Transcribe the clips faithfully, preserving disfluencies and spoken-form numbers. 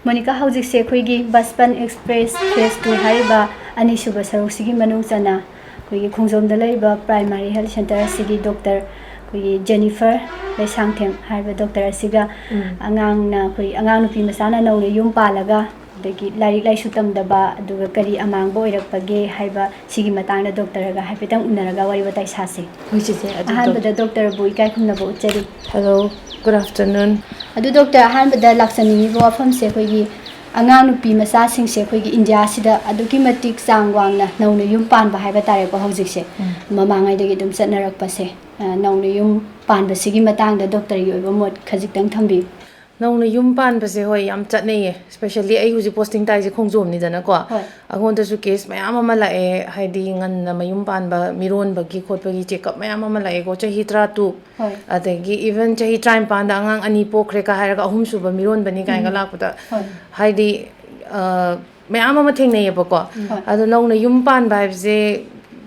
Monica, ꯍꯧꯖꯤꯛꯁꯦ ꯑꯩꯈꯣꯏꯒꯤ ꯕꯁꯄꯟ express face two ꯍꯥꯏꯔꯤꯕ ꯑꯅꯤꯁꯨꯕ ꯁꯔꯨꯛꯁꯤꯒꯤ ꯃꯅꯨꯡ ꯆꯟꯅ ꯑꯩꯈꯣꯏꯒꯤ ꯈꯣꯡꯖꯣꯝꯗ ꯂꯩꯔꯤꯕ ꯄ꯭ꯔꯥꯏꯃꯥꯔꯤ ꯍꯦꯜꯊ ꯁꯦꯟꯇꯔ ꯑꯁꯤꯒꯤ ꯗꯣꯛꯇꯔ ꯑꯩꯈꯣꯏꯒꯤ ꯖꯦꯅꯤꯐꯔ ꯂꯩꯁꯥꯡꯊꯦꯝ ꯍꯥꯏꯔꯤꯕ ꯗꯣꯛꯇꯔ ꯑꯁꯤꯒ ꯎꯝ꯫ ꯑꯉꯥꯡꯅ, ꯑꯩꯈꯣꯏ ꯑꯉꯥꯡ ꯅꯨꯄꯤ ꯃꯆꯥꯅ ꯅꯧꯅ ꯌꯨꯝ ꯄꯥꯜꯂꯒ ꯑꯗꯒꯤ ꯂꯥꯏꯔꯤꯛ ꯂꯥꯏꯁꯨ ꯇꯝꯗꯕ, ꯑꯗꯨꯒ ꯀꯔꯤ ꯑꯃꯥꯡꯕ ꯑꯣꯏꯔꯛꯄꯒꯦ ꯍꯥꯏꯕ ꯁꯤꯒꯤ ꯃꯇꯥꯡꯗ ꯗꯣꯛꯇꯔꯒ ꯍꯥꯏꯐꯦꯠꯇꯪ ꯎꯅꯔꯒ ꯋꯥꯔꯤ ꯋꯥꯇꯥꯏ ꯁꯥꯁꯤ꯫ ꯍꯣꯏ, ꯆꯦꯆꯦ, ꯑꯗꯨ ꯑꯍꯥꯟꯕꯗ ꯗꯣꯛꯇꯔꯕꯨ ꯏꯀꯥꯏ ꯈꯨꯝꯅꯕ ꯎꯠꯆꯔꯤ꯫ Hello, good afternoon. ꯑꯗꯨ ꯗꯣꯛꯇꯔ, ꯑꯍꯥꯟꯕꯗ ꯂꯥꯛꯆꯅꯤꯡꯉꯤꯕ ꯋꯥꯐꯝꯁꯦ ꯑꯩꯈꯣꯏꯒꯤ ꯑꯉꯥꯡ ꯅꯨꯄꯤ ꯃꯆꯥꯁꯤꯡꯁꯦ ꯑꯩꯈꯣꯏꯒꯤ ꯏꯟꯗꯤꯌꯥꯁꯤꯗ ꯑꯗꯨꯛꯀꯤ ꯃꯇꯤꯛ ꯆꯥꯡ ꯋꯥꯡꯅ ꯅꯧꯅ ꯌꯨꯝ ꯄꯥꯟꯕ ꯍꯥꯏꯕ ꯇꯥꯔꯦꯀꯣ ꯍꯧꯖꯤꯛꯁꯦ꯫ ꯎꯝ꯫ ꯃꯃꯥꯡꯉꯩꯗꯒꯤ ꯑꯗꯨꯝ ꯆꯠꯅꯔꯛꯄꯁꯦ, ꯑ, ꯅꯧꯅ ꯌꯨꯝ ꯄꯥꯟꯕꯁꯤꯒꯤ ꯃꯇꯥꯡꯗ ꯗꯣꯛꯇꯔꯒꯤ ꯑꯣꯏꯕ ꯃꯣꯠ ꯈꯖꯤꯛꯇꯪ ꯊꯝꯕꯤꯌꯨ꯫ ꯅꯧꯅ ꯌꯨꯝ ꯄꯥꯟꯕꯁꯦ, ꯍꯣꯏ, ꯌꯥꯝ ꯆꯠꯅꯩꯌꯦ꯫ Especially ꯑꯩ ꯍꯧꯖꯤꯛ posting ꯇꯥꯏꯁꯦ ꯈꯣꯡꯖꯣꯝꯅꯤꯗꯅꯀꯣ꯫ ꯍꯣꯏ꯫ ꯑꯩꯉꯣꯟꯗꯁꯨ case ꯃꯌꯥꯝ ꯑꯃ ꯂꯥꯛꯑꯦ, ꯍꯥꯏꯗꯤ ꯉꯟꯅ ꯃꯌꯨꯝ ꯄꯥꯟꯕ, ꯃꯤꯔꯣꯟꯕꯒꯤ ꯈꯣꯠꯄꯒꯤ checkup ꯃꯌꯥꯝ ꯑꯃ ꯂꯥꯛꯑꯦꯀꯣ, ꯆꯍꯤ ꯇꯔꯥꯇꯔꯨꯛ꯫ ꯍꯣꯏ꯫ ꯑꯗꯒꯤ even ꯆꯍꯤ ꯇꯔꯥꯅꯤꯄꯥꯟꯗ ꯑꯉꯥꯡ ꯑꯅꯤ ꯄꯣꯛꯈ꯭ꯔꯦ ꯀ ꯍꯥꯏꯔꯒ ꯑꯍꯨꯝꯁꯨꯕ ꯃꯤꯔꯣꯟꯕꯅꯤ ꯀꯥꯏꯅꯒ ꯎꯝ꯫ ꯂꯥꯛꯄꯗ, ꯍꯣꯏ꯫ ꯍꯥꯏꯗꯤ, ꯑ, ꯃꯌꯥꯝ ꯑꯃ ꯊꯦꯡꯅꯩꯌꯦꯕꯀꯣ꯫ ꯎꯝ꯫ ꯍꯣꯏ꯫ ꯑꯗꯣ ꯅꯧꯅ ꯌꯨꯝ ꯄꯥꯟꯕ ꯍꯥꯏꯕꯁꯦ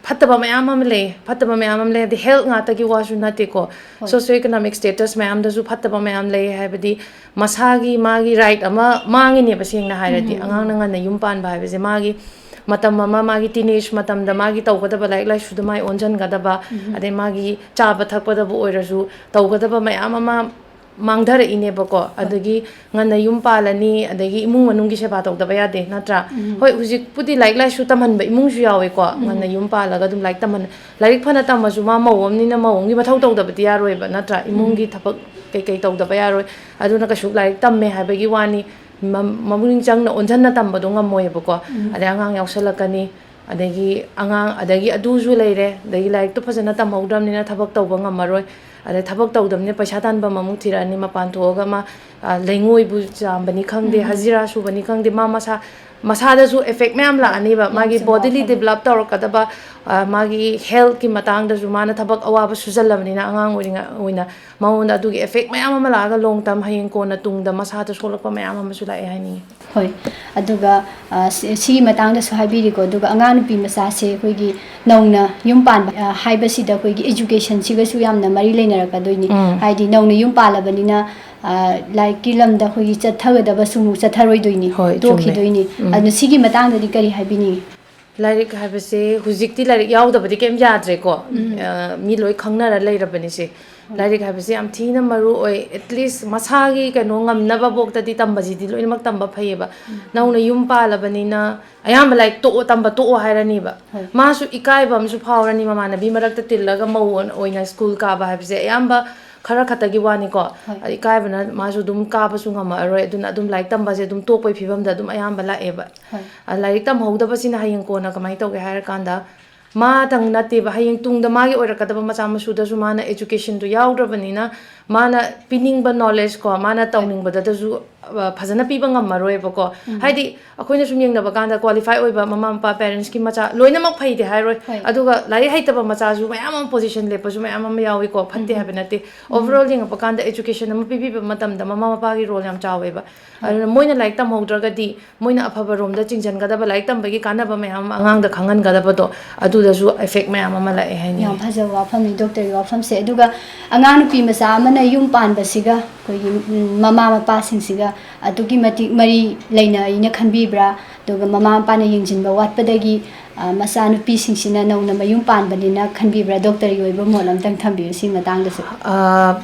ꯐꯠꯇꯕ ꯃꯌꯥꯝ ꯑꯃ ꯂꯩ, ꯐꯠꯇꯕ ꯃꯌꯥꯝ ꯑꯃ ꯂꯩ, ꯍꯥꯏꯕꯗꯤ health ꯉꯥꯛꯇꯒꯤ ꯋꯥꯁꯨ ꯅꯠꯇꯦꯀꯣ꯫ ꯍꯣꯏ꯫ Socio economic status ꯃꯌꯥꯝꯗꯁꯨ ꯐꯠꯇꯕ ꯃꯌꯥꯝ ꯂꯩ, ꯍꯥꯏꯕꯗꯤ ꯃꯁꯥꯒꯤ ꯃꯥꯒꯤ right ꯑꯃ ꯃꯥꯡꯉꯤꯅꯦꯕ, ꯁꯦꯡꯅ ꯍꯥꯏꯔꯗꯤ꯫ ꯎꯝ, ꯎꯝ, ꯎꯝ꯫ ꯑꯉꯥꯡꯅ ꯉꯟꯅ ꯌꯨꯝ ꯄꯥꯟꯕ ꯍꯥꯏꯕꯁꯦ ꯃꯥꯒꯤ ꯃꯇꯝ ꯑꯃ, ꯃꯥꯒꯤ teenage ꯃꯇꯝꯗ ꯃꯥꯒꯤ ꯇꯧꯒꯗꯕ ꯂꯥꯏꯔꯤꯛ ꯂꯥꯏꯁꯨꯗ ꯃꯥꯏ ꯑꯣꯟꯁꯤꯟꯒꯗꯕ, ꯎꯝ, ꯎꯝ꯫ ꯑꯗꯩ ꯃꯥꯒꯤ ꯆꯥꯕ ꯊꯛꯄꯗꯕꯨ ꯑꯣꯏꯔꯁꯨ ꯇꯧꯒꯗꯕ ꯃꯌꯥꯝ ꯑꯃ ꯃꯥꯡꯊꯔꯛꯏꯅꯦꯕꯀꯣ꯫ ꯍꯣꯏ꯫ ꯑꯗꯒꯤ ꯉꯟꯅ ꯌꯨꯝ ꯄꯥꯜꯂꯅꯤ, ꯑꯗꯒꯤ ꯏꯃꯨꯡ ꯃꯅꯨꯡꯒꯤ ꯁꯦꯕꯥ ꯇꯧꯗꯕ ꯌꯥꯗꯦ, ꯅꯠꯇ꯭ꯔꯥ? ꯎꯝ꯫ ꯍꯣꯏ, ꯍꯧꯖꯤꯛꯄꯨꯗꯤ ꯂꯥꯏꯔꯤꯛ ꯂꯥꯏꯁꯨ ꯇꯝꯍꯟꯕ ꯏꯃꯨꯡꯁꯨ ꯌꯥꯎꯋꯦꯀꯣ꯫ ꯎꯝ꯫ ꯉꯟꯅ ꯌꯨꯝ ꯄꯥꯜꯂꯒ ꯑꯗꯨꯝ ꯂꯥꯏꯔꯤꯛ ꯇꯝꯍꯟ-, ꯂꯥꯏꯔꯤꯛ ꯐꯅ ꯇꯝꯃꯁꯨ ꯃꯥ ꯃꯧ ꯑꯃꯅꯤꯅ ꯃꯧ ꯑꯃꯒꯤ ꯃꯊꯧ ꯇꯧꯗꯕꯗꯤ ꯌꯥꯔꯣꯏꯕ, ꯅꯠꯇ꯭ꯔꯥ? ꯎꯝ꯫ ꯏꯃꯨꯡꯒꯤ ꯊꯕꯛ ꯀꯩꯀꯩ ꯇꯧꯗꯕ ꯌꯥꯔꯣꯏ꯫ ꯑꯗꯨꯅ ꯀꯩꯁꯨ ꯂꯥꯏꯔꯤꯛ ꯇꯝꯃꯦ ꯍꯥꯏꯕꯒꯤ ꯋꯥꯅꯤ, ꯃ-, ꯃꯄꯨꯛꯅꯤꯡ ꯆꯪꯅ ꯑꯣꯟꯁꯤꯟꯅ ꯇꯝꯕꯗꯣ ꯉꯝꯃꯣꯏꯕꯀꯣ꯫ ꯎꯝ꯫ ꯑꯗꯩ ꯑꯉꯥꯡ ꯌꯥꯎꯁꯜꯂꯛꯀꯅꯤ, ꯑꯗꯒꯤ ꯑꯉꯥꯡ, ꯑꯗꯒꯤ ꯑꯗꯨꯁꯨ ꯂꯩꯔꯦ, ꯑꯗꯒꯤ ꯂꯥꯏꯔꯤꯛꯇꯣ ꯐꯖꯅ ꯇꯝꯍꯧꯗ꯭ꯔꯕꯅꯤꯅ ꯊꯕꯛ ꯇꯧꯕ ꯉꯝꯃꯔꯣꯏ, ꯑꯗꯩ ꯊꯕꯛ ꯇꯧꯗꯕꯅꯤꯅ ꯄꯩꯁꯥ ꯇꯥꯟꯐꯝ ꯑꯃꯨꯛ ꯊꯤꯔꯛꯑꯅꯤ, ꯃꯄꯥꯟ ꯊꯣꯛꯑꯒ ꯃꯥ, ꯑ, ꯂꯩꯉꯣꯏꯕꯨ ꯆꯥꯝꯕꯅꯤ ꯈꯪꯗꯦ, ꯎꯝ꯫ ꯍꯖꯤꯔꯥ ꯁꯨꯕꯅꯤ ꯈꯪꯗꯦ, ꯃꯥ ꯃꯁꯥ, ꯃꯁꯥꯗꯁꯨ effect ꯃꯌꯥꯝ ꯂꯥꯛꯑꯅꯤꯕ, ꯌꯥꯝ ꯃꯥꯒꯤ ꯆꯨꯝꯕ bodily ꯋꯥꯐꯝꯅꯤ꯫ Develop ꯇꯧꯔꯛꯀꯗꯕ, ꯑ, ꯃꯥꯒꯤ health ꯀꯤ ꯃꯇꯥꯡꯗꯁꯨ ꯃꯥꯅ ꯊꯕꯛ ꯑꯋꯥꯕ ꯁꯨꯖꯜꯂꯕꯅꯤꯅ ꯑꯉꯥꯡ ꯑꯣꯏꯔꯤꯉꯩ ꯑꯣꯏꯅ ꯃꯉꯣꯟꯗ ꯑꯗꯨꯒꯤ effect ꯃꯌꯥꯝ ꯑꯃ ꯂꯥꯛꯑꯒ long term ꯍꯌꯦꯡ ꯀꯣꯟꯅ ꯇꯨꯡꯗ ꯃꯁꯥꯗ ꯁꯣꯛꯂꯛꯄ ꯃꯌꯥꯝ ꯑꯃꯁꯨ ꯂꯥꯛꯑꯦ ꯍꯥꯏꯅꯤꯡꯉꯤ꯫ ꯍꯣꯏ, ꯑꯗꯨꯒ, ꯑ, ꯁꯤ-, ꯁꯤꯒꯤ ꯃꯇꯥꯡꯗꯁꯨ ꯍꯥꯏꯕꯤꯔꯤꯀꯣ, ꯑꯗꯨꯒ ꯑꯉꯥꯡ ꯅꯨꯄꯤ ꯃꯆꯥꯁꯦ ꯑꯩꯈꯣꯏꯒꯤ ꯅꯧꯅ ꯌꯨꯝ ꯄꯥꯟꯕ, ꯑ, ꯍꯥꯏꯕꯁꯤꯗ ꯑꯩꯈꯣꯏꯒꯤ education ꯁꯤꯒꯁꯨ ꯌꯥꯝꯅ ꯃꯔꯤ ꯂꯩꯅꯔꯛꯀꯗꯣꯏꯅꯤ꯫ ꯎꯝ꯫ ꯍꯥꯏꯗꯤ ꯅꯧꯅ ꯌꯨꯝ ꯄꯥꯜꯂꯕꯅꯤꯅ ꯑ, ꯂꯥꯏꯔꯤꯛꯀꯤ ꯂꯝꯗ ꯑꯩꯈꯣꯏꯒꯤ ꯆꯠꯊꯒꯗꯕꯁꯨ ꯑꯃꯨꯛ ꯆꯠꯊꯔꯣꯏꯗꯣꯏꯅꯤ, ꯍꯣꯏ, ꯆꯨꯝꯃꯦ꯫ ꯇꯣꯛꯈꯤꯗꯣꯏꯅꯤ꯫ ꯎꯝ꯫ ꯑꯗꯨ ꯁꯤꯒꯤ ꯃꯇꯥꯡꯗꯗꯤ ꯀꯔꯤ ꯍꯥꯏꯕꯤꯅꯤꯡꯉꯤ? ꯂꯥꯏꯔꯤꯛ ꯍꯥꯏꯕꯁꯦ ꯍꯧꯖꯤꯛꯇꯤ ꯂꯥꯏꯔꯤꯛ ꯌꯥꯎꯗꯕꯗꯤ ꯀꯩꯝ ꯌꯥꯗ꯭ꯔꯦꯀꯣ꯫ ꯎꯝ꯫ ꯑ, ꯃꯤ ꯂꯣꯏ ꯈꯪꯅꯔ ꯂꯩꯔꯕꯅꯤ ꯁꯦ꯫ ꯍꯣꯏ꯫ ꯂꯥꯏꯔꯤꯛ ꯍꯥꯏꯕꯁꯦ ꯌꯥꯝ ꯊꯤꯅ ꯃꯔꯨ ꯑꯣꯏ꯫ At least ꯃꯁꯥꯒꯤ ꯀꯩꯅꯣ ꯉꯝꯅꯕ ꯐꯥꯎꯗꯗꯤ ꯇꯝꯕꯁꯤꯗꯤ ꯂꯣꯏꯅꯃꯛ ꯇꯝꯕ ꯐꯩꯌꯦꯕ꯫ ꯎꯝ꯫ ꯅꯧꯅ ꯌꯨꯝ ꯄꯥꯜꯂꯕꯅꯤꯅ ꯑꯌꯥꯝꯕ ꯂꯥꯏꯔꯤꯛ ꯇꯣꯛꯑꯣ, ꯇꯝꯕ ꯇꯣꯛꯑꯣ ꯍꯥꯏꯔꯅꯤꯕ꯫ ꯍꯣꯏ꯫ ꯃꯥꯁꯨ ꯏꯀꯥꯏꯕ ꯑꯃꯁꯨ ꯐꯥꯎꯔꯅꯤ, ꯃꯃꯥꯟꯅꯕꯤ ꯃꯔꯛꯇ ꯇꯤꯜꯂꯒ ꯃꯧ ꯑꯣꯏꯅ ꯁ꯭ꯀꯨꯜ ꯀꯥꯕ ꯍꯥꯏꯕꯁꯦ ꯑꯌꯥꯝꯕ ꯈꯔ ꯈꯛꯇꯒꯤ ꯋꯥꯅꯤꯀꯣ꯫ ꯍꯣꯏ꯫ ꯑꯗ ꯏꯀꯥꯏꯕꯅ ꯃꯥꯁꯨ ꯑꯗꯨꯝ ꯀꯥꯕꯁꯨ ꯉꯝꯃꯛꯑꯔꯣꯏ꯫ ꯑꯗꯨꯅ ꯑꯗꯨꯝ ꯂꯥꯏꯔꯤꯛ ꯇꯝꯕꯁꯦ ꯑꯗꯨꯝ ꯇꯣꯛꯄꯒꯤ ꯐꯤꯕꯝꯗ ꯑꯗꯨꯝ ꯑꯌꯥꯝꯕ ꯂꯥꯛꯑꯦꯕ꯫ ꯍꯣꯏ꯫ ꯑ, ꯂꯥꯏꯔꯤꯛ ꯇꯝꯍꯧꯗꯕꯁꯤꯅ ꯍꯌꯦꯡ ꯀꯣꯟꯅ ꯀꯃꯥꯏꯅ ꯇꯧꯒꯦ ꯍꯥꯏꯔꯀꯥꯟꯗ, ꯃꯥꯇꯪ ꯅꯠꯇꯦꯕ, ꯍꯌꯦꯡ ꯇꯨꯡꯗ ꯃꯥꯒꯤ ꯑꯣꯏꯔꯛꯀꯗꯕ ꯃꯆꯥ ꯃꯁꯨꯗꯁꯨ ꯃꯥꯅ educationꯗꯨ ꯌꯥꯎꯗ꯭ꯔꯕꯅꯤꯅ, ꯃꯥꯅ ꯄꯤꯅꯤꯡꯕ knowledge ꯀꯣ, ꯃꯥꯅ ꯍꯣꯏ꯫ ꯇꯧꯅꯤꯡꯕꯗꯇꯁꯨ, ꯑ, ꯐꯖꯅ ꯄꯤꯕ ꯉꯝꯃꯔꯣꯏꯕꯀꯣ꯫ ꯎꯝ꯫ ꯍꯥꯏꯗꯤ, ꯑꯩꯈꯣꯏꯅ ꯁꯨꯝ ꯌꯦꯡꯅꯕ ꯀꯥꯟꯗ qualify ꯑꯣꯏꯕ ꯃꯃꯥ ꯃꯄꯥ, parentsꯀꯤ ꯃꯆꯥ ꯂꯣꯏꯅꯃꯛ ꯐꯩꯗꯤ ꯍꯥꯏꯔꯣꯏ꯫ ꯍꯣꯏ꯫ ꯑꯗꯨꯒ ꯂꯥꯏꯔꯤꯛ ꯍꯩꯇꯕ ꯃꯆꯥꯁꯨ ꯃꯌꯥꯝ ꯑꯃ position ꯂꯦꯞꯄꯁꯨ ꯃꯌꯥꯝ ꯑꯃ ꯌꯥꯎꯏꯀꯣ, ꯐꯠꯇꯦ ꯎꯝ꯫ ꯍꯥꯏꯕ ꯅꯠꯇꯦ꯫ ꯎꯝ꯫ Overall ꯌꯦꯡꯉꯛꯄ ꯀꯥꯟꯗ education ꯑꯃ ꯄꯤꯕꯤꯕ ꯃꯇꯝꯗ ꯃꯃꯥ ꯃꯄꯥꯒꯤ role ꯌꯥꯝ ꯆꯥꯎꯋꯦꯕ꯫ ꯍꯣꯏ꯫ ꯑꯗꯨꯅ ꯃꯣꯏꯅ ꯂꯥꯏꯔꯤꯛ ꯇꯝꯍꯧꯗ꯭ꯔꯒꯗꯤ ꯃꯣꯏꯅ ꯑꯐꯕ ꯔꯣꯝꯗ ꯆꯤꯡꯁꯤꯟꯒꯗꯕ, ꯂꯥꯏꯔꯤꯛ ꯇꯝꯕꯒꯤ ꯀꯥꯟꯅꯕ ꯃꯌꯥꯝ ꯑꯃ ꯑꯉꯥꯡꯗ ꯈꯪꯍꯟꯒꯗꯕꯗꯣ, ꯑꯗꯨꯗꯁꯨ effect ꯃꯌꯥꯝ ꯑꯃ ꯂꯥꯛꯑꯦ ꯍꯥꯏꯅꯤꯡꯉꯤ꯫ ꯌꯥꯝ ꯐꯖꯕ ꯋꯥꯐꯝꯅꯤ ꯗꯣꯛꯇꯔꯒꯤ ꯋꯥꯐꯝꯁꯦ꯫ ꯑꯗꯨꯒ ꯑꯉꯥꯡ ꯅꯨꯄꯤ ꯃꯆꯥ ꯑꯃꯅ ꯌꯨꯝ ꯄꯥꯟꯕꯁꯤꯒ ꯑꯩꯈꯣꯏꯒꯤ, ꯎꯝ, ꯃꯃꯥ ꯃꯄꯥꯁꯤꯡꯁꯤꯒ ꯑꯗꯨꯛꯀꯤ ꯃꯇꯤꯛ ꯃꯔꯤ ꯂꯩꯅꯩꯅ ꯈꯟꯕꯤꯕ꯭ꯔꯥ? ꯑꯗꯨꯒ ꯃꯃꯥ ꯃꯄꯥꯅ ꯌꯦꯡꯁꯤꯟꯕ ꯋꯥꯠꯄꯗꯒꯤ, ꯑ, ꯃꯆꯥꯅꯨꯄꯤꯁꯤꯡꯁꯤꯅ ꯅꯧꯅ ꯃꯌꯨꯝ ꯄꯥꯟꯕꯅꯤꯅ ꯈꯟꯕꯤꯕ꯭ꯔꯥ? ꯗꯣꯛꯇꯔꯒꯤ ꯑꯣꯏꯕ ꯃꯣꯠ ꯑꯝꯇꯪ ꯊꯝꯕꯤꯌꯨ ꯁꯤ ꯃꯇꯥꯡꯗꯁꯨ꯫ ꯑ,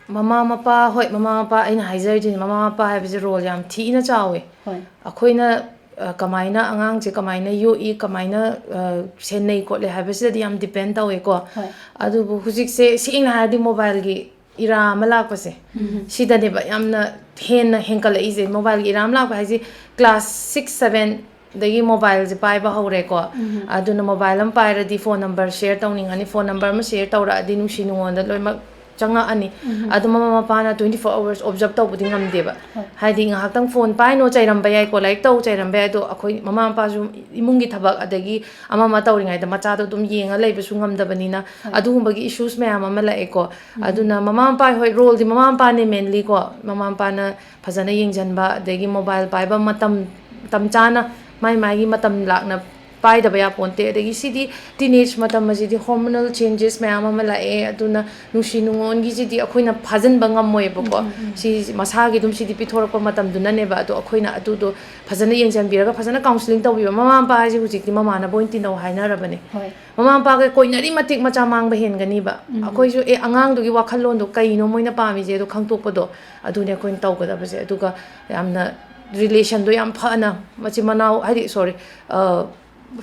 ꯃꯃꯥ ꯃꯄꯥ, ꯍꯣꯏ, ꯃꯃꯥ ꯃꯄꯥ, ꯑꯩꯅ ꯍꯥꯏꯖꯔꯤꯗꯨꯅꯤ, ꯃꯃꯥ ꯃꯄꯥ ꯍꯥꯏꯕꯁꯦ role ꯌꯥꯝ ꯊꯤꯅ ꯆꯥꯎꯋꯦ꯫ ꯍꯣꯏ꯫ ꯑꯩꯈꯣꯏꯅ, ꯑ, ꯀꯃꯥꯏꯅ ꯑꯉꯥꯡꯁꯦ ꯀꯃꯥꯏꯅ ꯌꯣꯛꯏ, ꯀꯃꯥꯏꯅ, ꯑ, ꯁꯦꯟꯅꯩ ꯈꯣꯠꯂꯦ ꯍꯥꯏꯕꯁꯤꯗꯗꯤ ꯌꯥꯝ depend ꯇꯧꯋꯦꯀꯣ꯫ ꯍꯣꯏ꯫ ꯑꯗꯨꯕꯨ ꯍꯧꯖꯤꯛꯁꯦ ꯁꯦꯡꯅ ꯍꯥꯏꯔꯗꯤ mobileꯒꯤ era ꯑꯃ ꯂꯥꯛꯄꯁꯦ, ꯎꯝ꯫ ꯁꯤꯗꯅꯦꯕ ꯌꯥꯝꯅ ꯍꯦꯟꯅ ꯍꯦꯟꯀꯠꯂꯛꯏꯁꯦ꯫ Mobileꯒꯤ era ꯑꯃ ꯂꯥꯛꯄ ꯍꯥꯏꯁꯦ class six, seven ꯗꯒꯤ mobileꯁꯦ ꯄꯥꯏꯕ ꯍꯧꯔꯦꯀꯣ꯫ ꯎꯝ꯫ ꯑꯗꯨꯅ mobile ꯑꯃ ꯄꯥꯏꯔꯗꯤ phone number share ꯇꯧꯅꯤꯡꯉꯅꯤ, phone number ꯑꯃ share ꯇꯧꯔꯛꯑꯗꯤ ꯅꯨꯡꯁꯤ ꯅꯨꯡꯉꯣꯟꯗ ꯂꯣꯏꯅꯃꯛ ꯆꯪꯉꯛꯑꯅꯤ꯫ ꯎꯝ꯫ ꯑꯗꯨ ꯃꯃꯥ ꯃꯄꯥꯅ twenty four hours observe ꯇꯧꯕꯗꯤ ꯉꯝꯗꯦꯕ꯫ ꯍꯣꯏ꯫ ꯍꯥꯏꯗꯤ ꯉꯥꯏꯍꯥꯛꯇꯪ phone ꯄꯥꯏꯅꯣ ꯆꯩꯔꯝꯕ ꯌꯥꯏꯀꯣ, ꯂꯥꯏꯔꯤꯛ ꯇꯧ ꯆꯩꯔꯝꯕ ꯌꯥꯏ, ꯑꯗꯣ ꯑꯩꯈꯣꯏ ꯃꯃꯥ ꯃꯄꯥꯁꯨ ꯏꯃꯨꯡꯒꯤ ꯊꯕꯛ ꯑꯗꯒꯤ ꯑꯃ ꯑꯃ ꯇꯧꯔꯤꯉꯩꯗ ꯃꯆꯥꯗꯣ ꯑꯗꯨꯝ ꯌꯦꯡꯉ ꯂꯩꯕꯁꯨ ꯉꯝꯗꯕꯅꯤꯅ ꯍꯣꯏ꯫ ꯑꯗꯨꯒꯨꯝꯕꯒꯤ issues ꯃꯌꯥꯝ ꯑꯃ ꯂꯥꯛꯑꯦꯀꯣ꯫ ꯎꯝ꯫ ꯑꯗꯨꯅ ꯃꯃꯥ ꯃꯄꯥ ꯍꯣꯏ, roleꯗꯤ ꯃꯃꯥ ꯃꯄꯥꯅꯦ mainlyꯀꯣ꯫ ꯃꯃꯥ ꯃꯄꯥꯅ ꯐꯖꯅ ꯌꯦꯡꯁꯤꯟꯕ, ꯑꯗꯒꯤ mobile ꯄꯥꯏꯕ ꯃꯇꯝ, ꯃꯇꯝ ꯆꯥꯅ ꯃꯥꯏ ꯃꯥꯏꯒꯤ ꯃꯇꯝ ꯂꯥꯛꯅ ꯄꯥꯏꯗꯕ ꯌꯥꯄꯣꯟꯇꯦ꯫ ꯑꯗꯒꯤ ꯁꯤꯗꯤ teenage ꯃꯇꯝ ꯑꯁꯤꯗꯤ hormonal changes ꯃꯌꯥꯝ ꯑꯃ ꯂꯥꯛꯑꯦ, ꯑꯗꯨꯅ ꯅꯨꯡꯁꯤ ꯅꯨꯡꯉꯣꯟꯒꯤꯁꯤꯗꯤ ꯑꯩꯈꯣꯏꯅ ꯐꯥꯖꯤꯟꯕ ꯉꯝꯃꯣꯏꯕꯀꯣ꯫ ꯎꯝ, ꯎꯝ, ꯎꯝ꯫ ꯁꯤ ꯃꯁꯥꯒꯤ ꯑꯗꯨꯝ ꯁꯤꯗꯤ ꯄꯤꯊꯣꯔꯛꯄ ꯃꯇꯝꯗꯨꯅꯅꯦꯕ꯫ ꯑꯗꯣ ꯑꯩꯈꯣꯏꯅ ꯑꯗꯨꯗꯣ ꯐꯖꯅ ꯌꯦꯡꯁꯤꯟꯕꯤꯔꯒ ꯐꯖꯅ counselling ꯇꯧꯕꯤꯕ꯫ ꯃꯃꯥ ꯃꯄꯥ ꯍꯥꯏꯁꯦ ꯍꯧꯖꯤꯛꯇꯤ ꯃꯃꯥꯟꯅꯕ ꯑꯣꯏꯅ ꯇꯤꯟꯅꯧ ꯍꯥꯏꯅꯔꯕꯅꯦ꯫ ꯍꯣꯏ꯫ ꯃꯃꯥ ꯃꯄꯥꯒ ꯀꯣꯏꯅꯔꯤ ꯃꯇꯤꯛ ꯃꯆꯥ ꯃꯥꯡꯕ ꯍꯦꯟꯒꯅꯤꯕ꯫ ꯎꯝ꯫ ꯑꯩꯈꯣꯏꯁꯨ ꯑꯦ, ꯑꯉꯥꯡꯗꯨꯒꯤ ꯋꯥꯈꯜꯂꯣꯟꯗꯣ ꯀꯩꯅꯣ ꯃꯣꯏꯅ ꯄꯥꯝꯃꯤꯁꯦ ꯑꯗꯣ ꯈꯪꯗꯣꯛꯄꯗꯣ, ꯑꯗꯨꯅꯦ ꯑꯩꯈꯣꯏꯅ ꯇꯧꯒꯗꯕꯁꯦ꯫ ꯑꯗꯨꯒ ꯌꯥꯝꯅ relationꯗꯣ ꯌꯥꯝ ꯐꯅ, ꯃꯆꯤꯟ ꯃꯅꯥꯎ, ꯍꯥꯏꯗꯤ, sorry,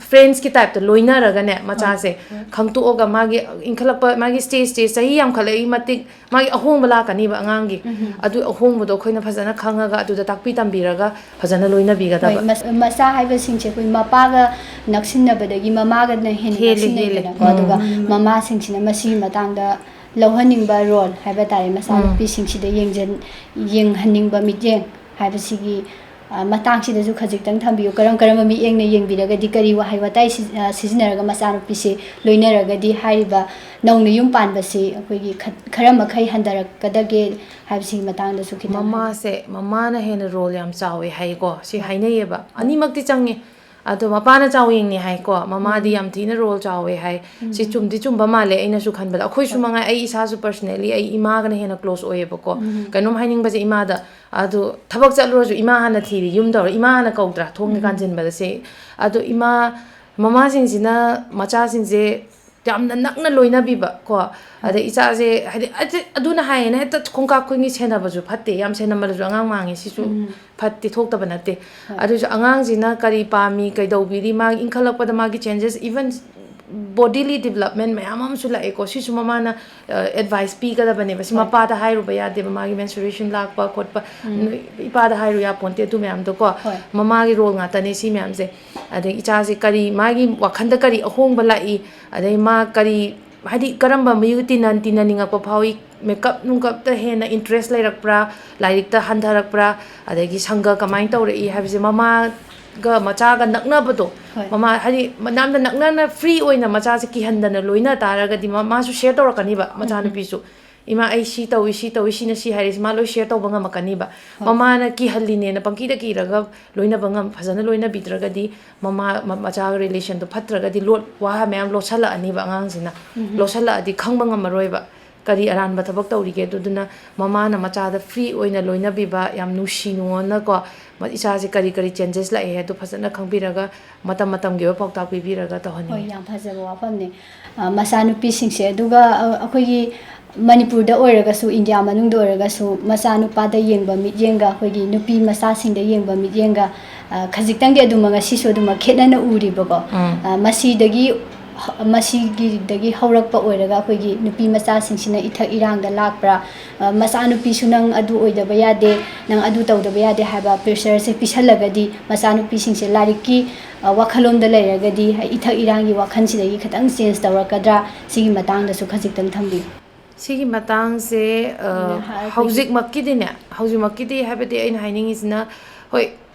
friendsꯀꯤ typeꯇ ꯂꯣꯏꯅꯔꯒꯅꯦ, ꯃꯆꯥꯁꯦ ꯍꯣꯏ, ꯍꯣꯏ꯫ ꯈꯪꯇꯣꯛꯑꯒ ꯃꯥꯒꯤ ꯏꯟꯈꯠꯂꯛꯄ, ꯃꯥꯒꯤ stage stage, ꯆꯍꯤ ꯌꯥꯝꯈꯠꯂꯛꯏ ꯃꯇꯤꯛ ꯃꯥꯒꯤ ꯑꯍꯣꯡꯕ ꯂꯥꯛꯀꯅꯤꯕ ꯑꯉꯥꯡꯒꯤ꯫ ꯎꯝ꯫ ꯑꯗꯨ ꯑꯍꯣꯡꯕꯗꯣ ꯑꯩꯈꯣꯏꯅ ꯐꯖꯅ ꯈꯪꯉꯒ ꯑꯗꯨꯗ ꯇꯥꯛꯄꯤ ꯇꯝꯕꯤꯔꯒ ꯐꯖꯅ ꯂꯣꯏꯅꯕꯤꯒꯗꯕ꯫ ꯍꯣꯏ, ꯃꯆꯥ ꯍꯥꯏꯕꯁꯤꯡꯁꯦ ꯑꯩꯈꯣꯏ ꯃꯄꯥꯒ ꯅꯛꯁꯤꯟꯅꯕꯗꯒꯤ ꯃꯃꯥꯒꯅ ꯍꯦꯟꯅ ꯍꯦꯜꯂꯤ, ꯅꯛꯁꯤꯟꯅꯩꯗꯅꯀꯣ꯫ ꯍꯦꯜꯂꯤ꯫ ꯎꯝ꯫ ꯑꯗꯨꯒ ꯃꯃꯥꯁꯤꯡꯁꯤꯅ ꯃꯁꯤꯒꯤ ꯃꯇꯥꯡꯗ ꯂꯧꯍꯟꯅꯤꯡꯕ role ꯍꯥꯏꯕ ꯇꯥꯔꯦ, ꯃꯆꯥꯅꯨꯄꯤꯁꯤꯡꯁꯤꯗ ꯌꯦꯡꯖꯟ-, ꯌꯦꯡꯍꯟꯅꯤꯡꯕ ꯃꯤꯠꯌꯦꯡ ꯍꯥꯏꯕꯁꯤꯒꯤ, ꯑ, ꯃꯇꯥꯡꯁꯤꯗꯁꯨ ꯈꯖꯤꯛꯇꯪ ꯊꯝꯕꯤꯌꯨ꯫ ꯀꯔꯝ ꯀꯔꯝꯕ ꯃꯤꯠꯌꯦꯡꯅ ꯌꯦꯡꯕꯤꯔꯒꯗꯤ, ꯀꯔꯤ ꯋꯥꯍꯩ ꯋꯥꯇꯥꯏ ꯁꯤ-, ꯑ, ꯁꯤꯖꯤꯟꯅꯔꯒ ꯃꯆꯥꯅꯨꯄꯤꯁꯤ ꯂꯣꯏꯅꯔꯒꯗꯤ ꯍꯥꯏꯔꯤꯕ ꯅꯧꯅ ꯌꯨꯝ ꯄꯥꯟꯕꯁꯤ ꯑꯩꯈꯣꯏꯒꯤ ꯈ-, ꯈꯔ ꯃꯈꯩ ꯍꯟꯊꯔꯛꯀꯗꯒꯦ ꯍꯥꯏꯕꯁꯤꯒꯤ ꯃꯇꯥꯡꯗꯁꯨ ꯈꯤꯇꯪ ꯍꯥꯏꯕꯤꯌꯨ꯫ ꯃꯃꯥꯁꯦ, ꯃꯃꯥꯅ ꯍꯦꯟꯅ role ꯌꯥꯝ ꯆꯥꯎꯋꯦ ꯍꯥꯏꯀꯣ, ꯁꯤ ꯍꯣꯏ꯫ ꯍꯥꯏꯅꯩꯌꯦꯕ꯫ ꯍꯣꯏ꯫ ꯑꯅꯤꯃꯛꯇꯤ ꯆꯪꯉꯦ꯫ ꯑꯗꯣ ꯃꯄꯥꯅ ꯆꯥꯎꯋꯦꯡꯅꯤ ꯍꯥꯏꯀꯣ, ꯃꯃꯥꯗꯤ ꯎꯝ꯫ ꯌꯥꯝ ꯊꯤꯅ role ꯆꯥꯎꯋꯦ ꯍꯥꯏ꯫ ꯁꯤ ꯎꯝ꯫ ꯆꯨꯝꯗꯤ ꯆꯨꯝꯕ ꯃꯥꯜꯂꯦ ꯑꯩꯅꯁꯨ ꯈꯟꯕꯗ꯫ ꯑꯩꯈꯣꯏꯁꯨ ꯍꯣꯏ꯫ ꯃꯉꯥꯏ, ꯑꯩ ꯏꯁꯥꯁꯨ personally ꯑꯩ ꯏꯃꯥꯒꯅ ꯍꯦꯟꯅ close ꯑꯣꯏꯌꯦꯕꯀꯣ꯫ ꯎꯝ꯫ ꯀꯩꯅꯣꯝ ꯍꯥꯏꯅꯤꯡꯕꯁꯦ ꯏꯃꯥꯗ, ꯑꯗꯣ ꯊꯕꯛ ꯆꯠꯂꯨꯔꯁꯨ ꯏꯃꯥ ꯍꯥꯟꯅ ꯊꯤꯔꯤ, ꯌꯨꯝ ꯇꯧꯔ ꯏꯃꯥ ꯍꯥꯟꯅ ꯀꯧꯗ꯭ꯔꯥ ꯊꯣꯡꯒ ꯎꯝ꯫ ꯀꯥꯟꯁꯤꯟꯕꯗ ꯁꯦ꯫ ꯑꯗꯣ ꯏꯃꯥ, ꯃꯃꯥꯁꯤꯡꯁꯤꯅ ꯃꯆꯥꯁꯤꯡꯁꯦ ꯌꯥꯝꯅ ꯅꯛꯅ ꯂꯣꯏꯅꯕꯤꯕ ꯀꯣ꯫ ꯍꯣꯏ꯫ ꯑꯗꯩ ꯏꯆꯥꯁꯦ, ꯍꯥꯏꯗꯤ, ꯑꯗꯨ-, ꯑꯗꯨꯅ ꯍꯥꯏꯌꯦꯅ ꯍꯦꯛꯇ ꯈꯣꯡꯀꯥꯞ ꯈꯨꯟꯒꯤ ꯁꯦꯟꯅꯕꯁꯨ ꯐꯠꯇꯦ, ꯌꯥꯝ ꯁꯦꯟꯅꯃꯜꯂꯁꯨ ꯑꯉꯥꯡ ꯃꯥꯡꯉꯦ, ꯁꯤꯁꯨ ꯎꯝ꯫ ꯐꯠꯇꯦ, ꯊꯣꯛꯇꯕ ꯅꯠꯇꯦ꯫ ꯍꯣꯏ꯫ ꯑꯗꯨꯁꯨ ꯑꯉꯥꯡꯁꯤꯅ ꯀꯔꯤ ꯄꯥꯝꯃꯤ, ꯀꯩꯗꯧꯕꯤꯔꯤ, ꯃꯥꯒꯤ ꯏꯟꯈꯠꯂꯛꯄꯗ ꯃꯥꯒꯤ changes, even bodily development ꯃꯌꯥꯝ ꯑꯃꯁꯨ ꯂꯥꯛꯑꯦꯀꯣ꯫ ꯁꯤꯁꯨ ꯃꯃꯥꯅ, ꯑ, advice ꯄꯤꯒꯗꯕꯅꯦꯕ꯫ ꯁꯤ ꯍꯣꯏ꯫ ꯃꯄꯥꯗ ꯍꯥꯏꯔꯨꯕ ꯌꯥꯗꯦꯕ, ꯃꯥꯒꯤ menstruation ꯂꯥꯛꯄ ꯈꯣꯠꯄ꯫ ꯎꯝ꯫ ꯅꯣꯏ ꯏꯄꯥꯗ ꯍꯥꯏꯔꯨ ꯌꯥꯄꯣꯟꯇꯦ ꯑꯗꯨ ꯃꯌꯥꯝꯗꯣꯀꯣ꯫ ꯍꯣꯏ꯫ ꯃꯃꯥꯒꯤ role ꯉꯥꯛꯇꯅꯦ ꯁꯤ ꯃꯌꯥꯝꯁꯦ꯫ ꯑꯗꯩ ꯏꯆꯥꯁꯦ ꯀꯔꯤ, ꯃꯥꯒꯤ ꯋꯥꯈꯜꯗ ꯀꯔꯤ ꯑꯍꯣꯡꯕ ꯂꯥꯛꯏ, ꯑꯗꯩ ꯃꯥ ꯀꯔꯤ, ꯍꯥꯏꯗꯤ ꯀꯔꯝꯕ ꯃꯤꯒ ꯇꯤꯟꯅ-, ꯇꯤꯟꯅꯅꯤꯡꯉꯛꯄ ꯐꯥꯎꯏ, makeup ꯅꯨꯡꯀꯞꯇ ꯍꯦꯟꯅ interest ꯂꯩꯔꯛꯄ꯭ꯔꯥ, ꯂꯥꯏꯔꯤꯛꯇ ꯍꯟꯊꯔꯛꯄ꯭ꯔꯥ, ꯑꯗꯒꯤ ꯁꯪꯒ ꯀꯃꯥꯏꯅ ꯇꯧꯔꯛꯏ ꯍꯥꯏꯕꯁꯦ ꯃꯃꯥꯒ ꯃꯆꯥꯒ ꯅꯛꯅꯕꯗꯣ, ꯍꯣꯏ꯫ ꯃꯃꯥ, ꯍꯥꯏꯗꯤ ꯌꯥꯝꯅ ꯅꯛꯅꯅ free ꯑꯣꯏꯅ ꯃꯆꯥꯁꯦ ꯀꯤꯍꯟꯗꯅ ꯂꯣꯏꯅ ꯇꯥꯔꯒꯗꯤ ꯃ-, ꯃꯥꯁꯨ share ꯇꯧꯔꯛꯀꯅꯤꯕ, ꯎꯝ, ꯎꯝ꯫ ꯃꯆꯥꯅꯨꯄꯤꯁꯨ꯫ "ꯏꯃꯥ, ꯑꯩ ꯁꯤ ꯇꯧꯏ, ꯁꯤ ꯇꯧꯏ, ꯁꯤꯅ ꯁꯤ ꯍꯥꯏꯔꯤꯁꯦ", ꯃꯥ ꯂꯣꯏ share ꯇꯧꯕ ꯉꯝꯃꯛꯀꯅꯤꯕ꯫ ꯍꯣꯏ꯫ ꯃꯃꯥꯅ ꯀꯤꯍꯜꯂꯤꯅꯦꯅ ꯄꯪꯀꯤꯗ ꯀꯤꯔꯒ ꯂꯣꯏꯅꯕ ꯉꯝ-, ꯐꯖꯅ ꯂꯣꯏꯅꯕꯤꯗ꯭ꯔꯒꯗꯤ, ꯃꯃꯥ, ꯃ-, ꯃꯆꯥꯒ relationꯗꯣ ꯐꯠꯇ꯭ꯔꯒꯗꯤ ꯂꯣꯠ-, ꯋꯥ ꯃꯌꯥꯝ ꯂꯣꯠꯁꯜꯂꯛꯑꯅꯤꯕ ꯑꯉꯥꯡꯁꯤꯅ꯫ ꯎꯝ꯫ ꯂꯣꯠꯁꯜꯂꯛꯑꯗꯤ ꯈꯪꯕ ꯉꯝꯃꯔꯣꯏꯕ ꯀꯔꯤ ꯑꯔꯥꯟꯕ ꯊꯕꯛ ꯇꯧꯔꯤꯒꯦ꯫ ꯑꯗꯨꯗꯨꯅ ꯃꯃꯥꯅ ꯃꯆꯥꯗ free ꯑꯣꯏꯅ ꯂꯣꯏꯅꯕꯤꯕ, ꯌꯥꯝ ꯅꯨꯡꯁꯤ ꯅꯨꯡꯉꯣꯟꯅꯀꯣ, ꯃ-, ꯏꯆꯥꯁꯦ ꯀꯔꯤ ꯀꯔꯤ changes ꯂꯥꯛꯑꯦ ꯍꯥꯏꯗꯣ ꯐꯖꯅ ꯈꯪꯕꯤꯔꯒ, ꯃꯇꯝ ꯃꯇꯝꯒꯤ ꯑꯣꯏꯕ ꯄꯥꯎꯇꯥꯛ ꯄꯤꯕꯤꯔꯒ ꯇꯧꯍꯟꯅꯤꯡꯉꯤ꯫ ꯍꯣꯏ, ꯌꯥꯝ ꯐꯖꯕ ꯋꯥꯐꯝꯅꯤ꯫ ꯑ, ꯃꯆꯥꯅꯨꯄꯤꯁꯤꯡꯁꯦ, ꯑꯗꯨꯒ, ꯑ, ꯑꯩꯈꯣꯏꯒꯤ ꯃꯅꯤꯄꯨꯔꯗ ꯑꯣꯏꯔꯒꯁꯨ, ꯏꯟꯗꯤꯌꯥ ꯃꯅꯨꯡꯗ ꯑꯣꯏꯔꯒꯁꯨ, ꯃꯆꯥꯅꯨꯄꯥꯗ ꯌꯦꯡꯕ ꯃꯤꯠꯌꯦꯡꯒ ꯑꯩꯈꯣꯏꯒꯤ ꯅꯨꯄꯤ ꯃꯆꯥꯁꯤꯡꯗ ꯌꯦꯡꯕ ꯃꯤꯠꯌꯦꯡꯒ, ꯑ, ꯈꯖꯤꯛꯇꯪꯗꯤ ꯑꯗꯨꯃꯛ ꯉꯁꯤꯁꯨ ꯑꯗꯨꯃꯛ ꯈꯦꯠꯅꯅ ꯎꯔꯤꯕꯀꯣ꯫ ꯎꯝ꯫ ꯑ, ꯃꯁꯤꯗꯒꯤ, ꯃꯁꯤꯒꯤꯗꯒꯤ ꯍꯧꯔꯛꯄ ꯑꯣꯏꯔꯒ ꯑꯩꯈꯣꯏꯒꯤ ꯅꯨꯄꯤ ꯃꯆꯥꯁꯤꯡꯁꯤꯅ ꯏꯊꯛ ꯏꯔꯥꯡꯗ ꯂꯥꯛꯄ꯭ꯔꯥ? ꯑ, "ꯃꯆꯥꯅꯨꯄꯤꯁꯨ ꯅꯪ ꯑꯗꯨ ꯑꯣꯏꯗꯕ ꯌꯥꯗꯦ, ꯅꯪ ꯑꯗꯨ ꯇꯧꯗꯕ ꯌꯥꯗꯦ" ꯍꯥꯏꯕ pressureꯁꯦ ꯄꯤꯁꯜꯂꯒꯗꯤ, ꯃꯆꯥꯅꯨꯄꯤꯁꯤꯡꯁꯦ ꯂꯥꯏꯔꯤꯛꯀꯤ, ꯑ, ꯋꯥꯈꯜꯂꯣꯝꯗ ꯂꯩꯔꯒꯗꯤ, ꯏꯊꯛ ꯏꯔꯥꯡꯒꯤ ꯋꯥꯈꯜꯁꯤꯗꯒꯤ ꯈꯤꯇꯪ change ꯇꯧꯔꯛꯀꯗ꯭ꯔꯥ? ꯁꯤꯒꯤ ꯃꯇꯥꯡꯗꯁꯨ ꯈꯖꯤꯛꯇꯪ ꯊꯝꯕꯤꯌꯨ꯫ ꯁꯤꯒꯤ ꯃꯇꯥꯡꯁꯦ, ꯑ, ꯑꯩꯅ ꯍꯥꯏ-, ꯑꯩꯈꯣꯏꯒꯤ ꯍꯧꯖꯤꯛꯃꯛꯀꯤꯗꯤꯅꯦ, ꯍꯧꯖꯤꯛꯃꯛꯀꯤꯗꯤ ꯍꯥꯏꯕꯗꯤ ꯑꯩꯅ ꯍꯥꯏꯅꯤꯡꯉꯤꯁꯤꯅ, ꯍꯣꯏ,